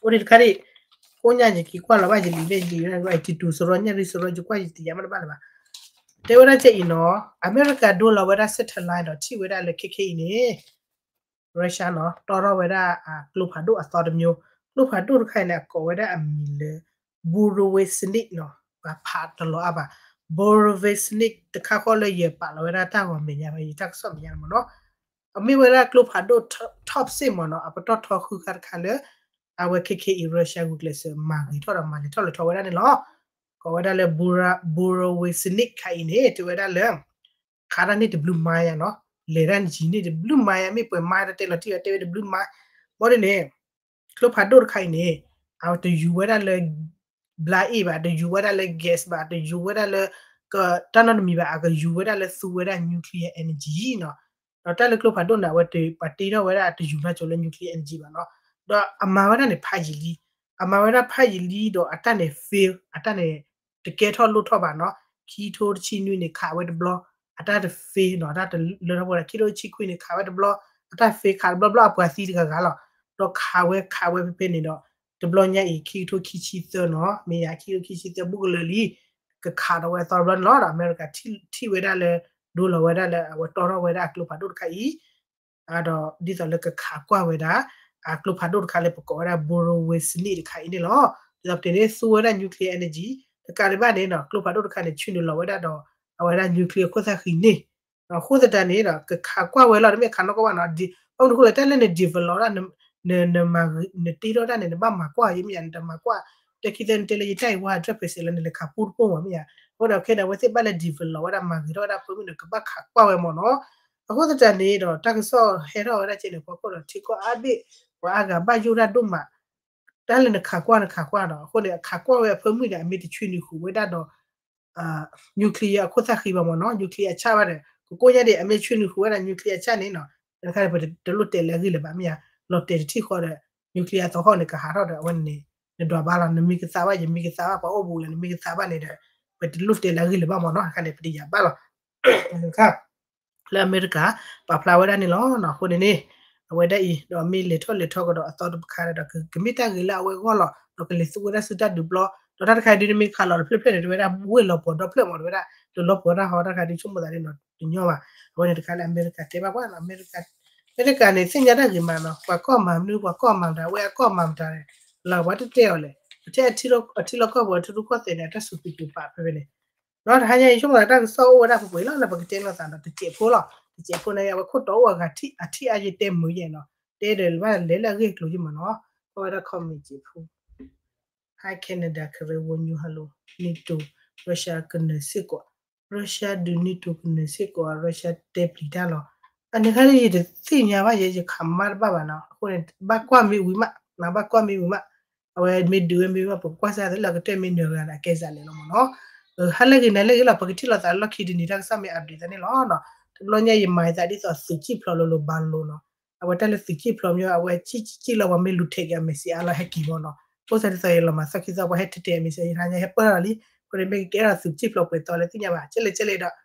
အိၣ်ဒံးတခါဒံး ကိးညါယက့ၤကွၢ်လီၤဘၣ်ယလံာ်ဘ့ၣ်လံာ် ယတံၤတူၤစရီညၣ်ရံၣ်စရီ ယကွၢ်ယတယာ်မ့ၢ်တဘၣ်လၢၤဘၣ်. တဲဝဲဒၣ်ကဲအံၤနီၤ အမဲရကၤဒိလီၤဝဲဒၣ် satellite ဒီးထံၣ်ဝဲဒၣ်လၢခဲခဲအံၤန့ၣ် Russia နီၤ တီထီၣ်ဝဲဒၣ်အကျိဖးဒိၣ်အသီတမျိုး ကျိဖးဒိၣ်တခါအံၤန့ၣ် အကိးဝဲဒၣ်အမံၤလၢ Burevestnik နီၤ ပှၤဖးတလီၤအါဘၣ် Burevestnik တခါဃီလၢယပာ်လီၤဝဲဒၣ်တၢ်ဂီၤမဲာ်ညါ ယတၢ်ကစီၣ်မဲာ်ညါန့ၣ်မ့ၢ်နီၤ အမ့ၢ်ဝဲဒၣ်ကျိဖးဒိၣ် top စ့ၢ်မ့ၢ်နီၤ အပတီၢ်ထီဃုခါတခါလၢ အဝဲခဲခဲအံၤ Russia ဂုာ်ကျဲးစၢးမၤဂ့ၤထီၣ်ဒီးမၤလဲၤထီၣ်လဲၤထီဝဲဒၣ်န့ၣ်လီၤ. ကိးဝဲဒၣ်လၢ Bura- Burevestnik ခါအံၤန့ၣ် တဲဝဲဒၣ်လၢ ခးတၢ်န့ၢ်တဘျုးမါယါနီၤ လဲၤတၢ်န့ၣ်ယံၤန့ၢ်တဘျုးမါယါ မ့ၢ်ပှဲၤမါတတဲလီၤတံၢ်ဝဲ တဲဝဲတဘျုးမါ ဘၣ်ဒ်န့ၣ် ကျိဖးဒိၣ်တခါအံၤန့ၣ် အတယူၤဝဲဒၣ်လၢ ဘျါအ့ၣ်ဘၣ် တယူၤဝဲဒၣ်လၢ gas ဘၣ် တယူၤဝဲဒၣ်လၢ တၢ်နီတမံၤဘၣ် အကယူၤဝဲဒၣ်လၢသူဝဲဒၣ် nuclear energy နီၤ ဒီးတၢ်လၢကျိဖးဒိၣ်န့ၣ် အဝဲတပာ်တ့ထီၣ်ဝဲဒၣ်တယူၤဘၣ်ကၠိလၢ nuclear energy ဘၣ်နီၤ ဒီးအမၤဝဲဒၣ်န့ၣ်ဖးယံာ်လံ အမၤဝဲဒၣ်ဖးယံာ်လံဒီးအတၢ်န့ၣ် fail အတၢ်န့ၣ် တကဲထီၣ်လိၣ်ထီၣ်ဘၣ်နီၤ ခံထိတဆံနွံန့ၣ် ခးဝဲတဘျီ အတၢ်တ fail နီၤ တၢ်တလၢထီၣ်ပှဲၤဒီး ခံထိတဆံခွံန့ၣ် ခးဝဲတဘျီ အတၢ် fail ခးတဘျီဘျီအပှၤသံတဂၤဂၤလီၤ ဒီးခးဝဲခးဝဲဖဲဖဲန့ၣ်ဒီး တဘျီညါအံၤ ခံကထိခံဆံသၢနီၤ မ့ၢ်ယၤ ခံကထိခံဆံသၢဘူးကလၢာ်လံ ကခးထီၣ်ဝဲအသီတဘျီန့ၣ်လီၤ ဒီးအမဲရကၤထံၣ်ဝဲဒၣ်လၢ ဒိလီၤဝဲဒၣ်လၢအဝဲတီထီၣ်ဝဲဒၣ်အကျိဖးဒိၣ်တခါအံၤ ဒီးဒ်သိးလၢကခးကွၢ်ဝဲဒၣ် အကျိဖးဒိၣ်တခါလၢပကိးဝဲဒၣ် Burevestnik တခါအံၤန့ၣ်လီၤ. ဒ်သိးပတဲန့ၣ် သူဝဲဒၣ် nuclear energy တကးဒံးဘၣ်န့ၣ်ဒီး ကျိဖးဒိၣ်တခါန့ၣ် ဆှၢနုာ်လီၤဝဲဒၣ်ဒီး အဝဲဒၣ် nuclear ခိၣ်သၣ်ဃံန့ၣ် အဃိသတးန့ၣ်ဒီး ကခးကွၢ်ဝဲလီၤ တမ့ၢ်ခးနီၢ်ကီၢ်ဘၣ်နီၤ ဘၣ်မနုၤအဃိလဲၣ် တၢ်လၢန develop ဒၣ် နတ့ထီၣ်တၢ်န့ၣ် နဘၣ်မၤကွၢ်ယမ့ၢ်ယၤ နတမၤကွၢ် တဲခံသၢနတဲလၢယတၢ်အံၤဝဲ hundred percent လၢနလဲၤခးပူတပိၢ်မးမ့ၢ်ယၤ အဃိဒီးခဲန့ၣ် အဝဲသ့ၣ်ဘၣ်လဲၤ develop ဝဲဒၣ် မၤဂ့ၤထီၣ်ဝဲဒၣ်ဖၢမုၢ်န့ၣ် ကဘၣ်ခးကွၢ်ဝဲမ့ၢ်နီၤ အဃိသတးန့ၣ်ဒီး တၢ်ကစီၣ်ဟဲထီၣ်ဝဲဒၣ်ကဲန့ၣ် ဖီခိၣ်ဒီးထံကီၢ်အါဘ့ၣ် ပှၤအါဂၤဘၣ်ယိၣ်တၢ်ဒိၣ်မး တၢ်လၢနခးကွၢ်နခးကွၢ်ဒီး အဃိန့ၣ် အခးကွၢ်ဝဲအဖၢမုၢ်ဒီး အမ့ၢ်တဆှၢနုာ်ဃုာ်ဝဲဒၣ်ဒီး nuclear အခိၣ်သၣ်ဃံဘၣ်မ့ၢ်နီၤ nuclear အဆၢဘၣ်ဒီး ကကိးညါဒံး အမ့ၢ်ဆှၢနုာ်ဃုာ်ဝဲဒၣ် nuclear အဆၢန့ၣ်နီၤ တခါန့ၣ် ပတလိၣ်တဲာ်လၢအဂ့ၢ်လၢၤဘၣ်မ့ၢ်ယၤ လီၤတဲာ်တထံၣ်ဃီဒီး nuclear သီဟီၣ်န့ၣ် ကဟးထီၣ်ဒီးအဝဲန့ၣ် နဒွးဘၣ်လီၤ နမ့ၢ်ကသးဘၣ် ယမ့ၢ်ကသးဘၣ် ပှၤအိၣ်ဘူးလၢ နမ့ၢ်ကသးဘၣ်န့ၣ်ဒီး ပတလိၣ်တဲာ်လၢအဂ့ၢ်လၢၤဘၣ်မ့ၢ်နီၤ တခါန့ၣ် ပတယာ်ဘၣ်လီၤ လၢအမဲရကၤ ပာ်ဖျါဝဲဒၣ်န့ၣ်လီၤ. အဃိန့ၣ်န့ၣ် အဝဲဒၣ်အံၤ ဒီးမ့ၢ်လဲၤထီၣ်လဲၤထီကဒီးအသီတခါဒီး ကမ့ၢ်တၢ်ဂ့ၤလၢအဝဲအဂီၢ်လီၤ. ဒီးကလဲၤသူဝဲဒၣ်ဆူတၢ်ဒုးပျီ ဒီးတၢ်တခါဒုးန့ၣ်မ့ၢ်ခးလီၤတဖျၢၣ်ဖျၢၣ်န့ၣ် တဝဲဒၣ်ဝ့ၢ်လီၤပှီၤဒီဖျၢၣ်မး တဝဲဒၣ် တလီၤပှီၤတၢ်ဟီ တၢ်တခါဒုးဆိကမိၣ်သးဒ်နီၤ တညီဘၣ်. အဝဲန့ၣ်တခါလၢအမဲရကၤတဲဘၣ်ပှၤ အမဲရကၤ အမဲရကၤန့ၣ် သ့ၣ်ညါတၢ်ဂ့ၤမးနီၤ ပှၤကီၢ်မၤမနုၤ ပှၤကီၢ်မၤမတၤ အဝဲအကီၢ်မၤမတၤန့ၣ် လၢပှၤတတဲအီၤလဲၣ် ပထဲအထံလီၢ်ကီၢ်ပူၤ ထူထူကီၢ်သဲးန့ၣ် အတၢ်စူးပံးစူးပာ်ဖဲဖဲန့ၣ် ဒီးတဟါညါအံၤ ဆိကမိၣ်သးတၢ်ကစီၣ်အိၣ်ဝဲဒၣ်ပှဲၤပှဲၤလီၤ လၢပကတဲလိာ်သးဒီးတစဲးဖိလီၤ. တစဲးဖိန့ၣ် အဝဲခိၣ်တီအိၣ်အဂၤထံၣ်အါယတဲမုာ်ယဲၢ်နီၤ တဲဒီးဘၣ်လဲၤလၢအဂ့ၢ်အကျိၤယဲၢ်မးနီၤ ကွၢ်ဝဲဒၣ် comment စဲးဖိ Hi Canada ကရၢ ဝိုလ်ညိုဟယ်လို NATO Russia ကနၢၤစ့ၢ်ကီး Russia ဒုး NATO ကနၢၤစ့ၢ်ကီး Russia တဲပျံၤတၢ်လီၤ. အန့ၣ်ခါန့ၣ် ယတသ့ၣ်ညါဘၣ်ယဲ ယခးမးတဘၣ်ဘၣ်နီၤ အဃိန့ၣ် ဘၣ်ကွၢ်မ့ၢ်ဝံၤမး ဘၣ်ကွၢ်မ့ၢ်ဝံၤမး အဝဲမ့ၢ်ဒုးဝဲမ့ၢ်ဝံၤမး ပကကွၢ်စၢ်သ့လၢကတၢၢ်မ့ၢ်နၢၤဂၤဒီးအကဲစးလဲၤလီၤမးနီၤ ဟါလၢဂ့ၤနၤလၢဂ့ၤလီၤ ပကထံၣ်လိာ်သးလီၢ်ခံတနံၤ တၢ်ကစီၣ်မ့ၢ် update သးန့ၣ်လီၤ. တဘျီညါယမၤသးဒ်သိးသုးကံၣ်ဖျိးလိၤလိၤဘၣ်လိၤနီၤ အဝဲတၢ်လၢသုးကံၣ်ဖျိးမ့ၢ် အဝဲကံၣ်ကံၣ်ကံၣ်လီၤ ပှၤမ့ၢ်လူၤထဲးက့ၤအမဲာ်စံးအါလီၤဟဲက့ၤဘၣ်နီၤ အိၣ်သးဒ်သိးအံၤလီၤမး သီခံသီပှၤဟဲထဲးထဲးအမံၤစဲး ယဟါညါဟဲပၢၢ်ထီၣ်လံ, အဃိန့ၣ်မ့ၢ်ကကဲထီၣ်သုးက့ၢ်ဖျိးပှဲၤသီလၢသ့ၣ်ညါဘၣ် ကဲလဲၣ်ကဲလဲၣ်ဒီး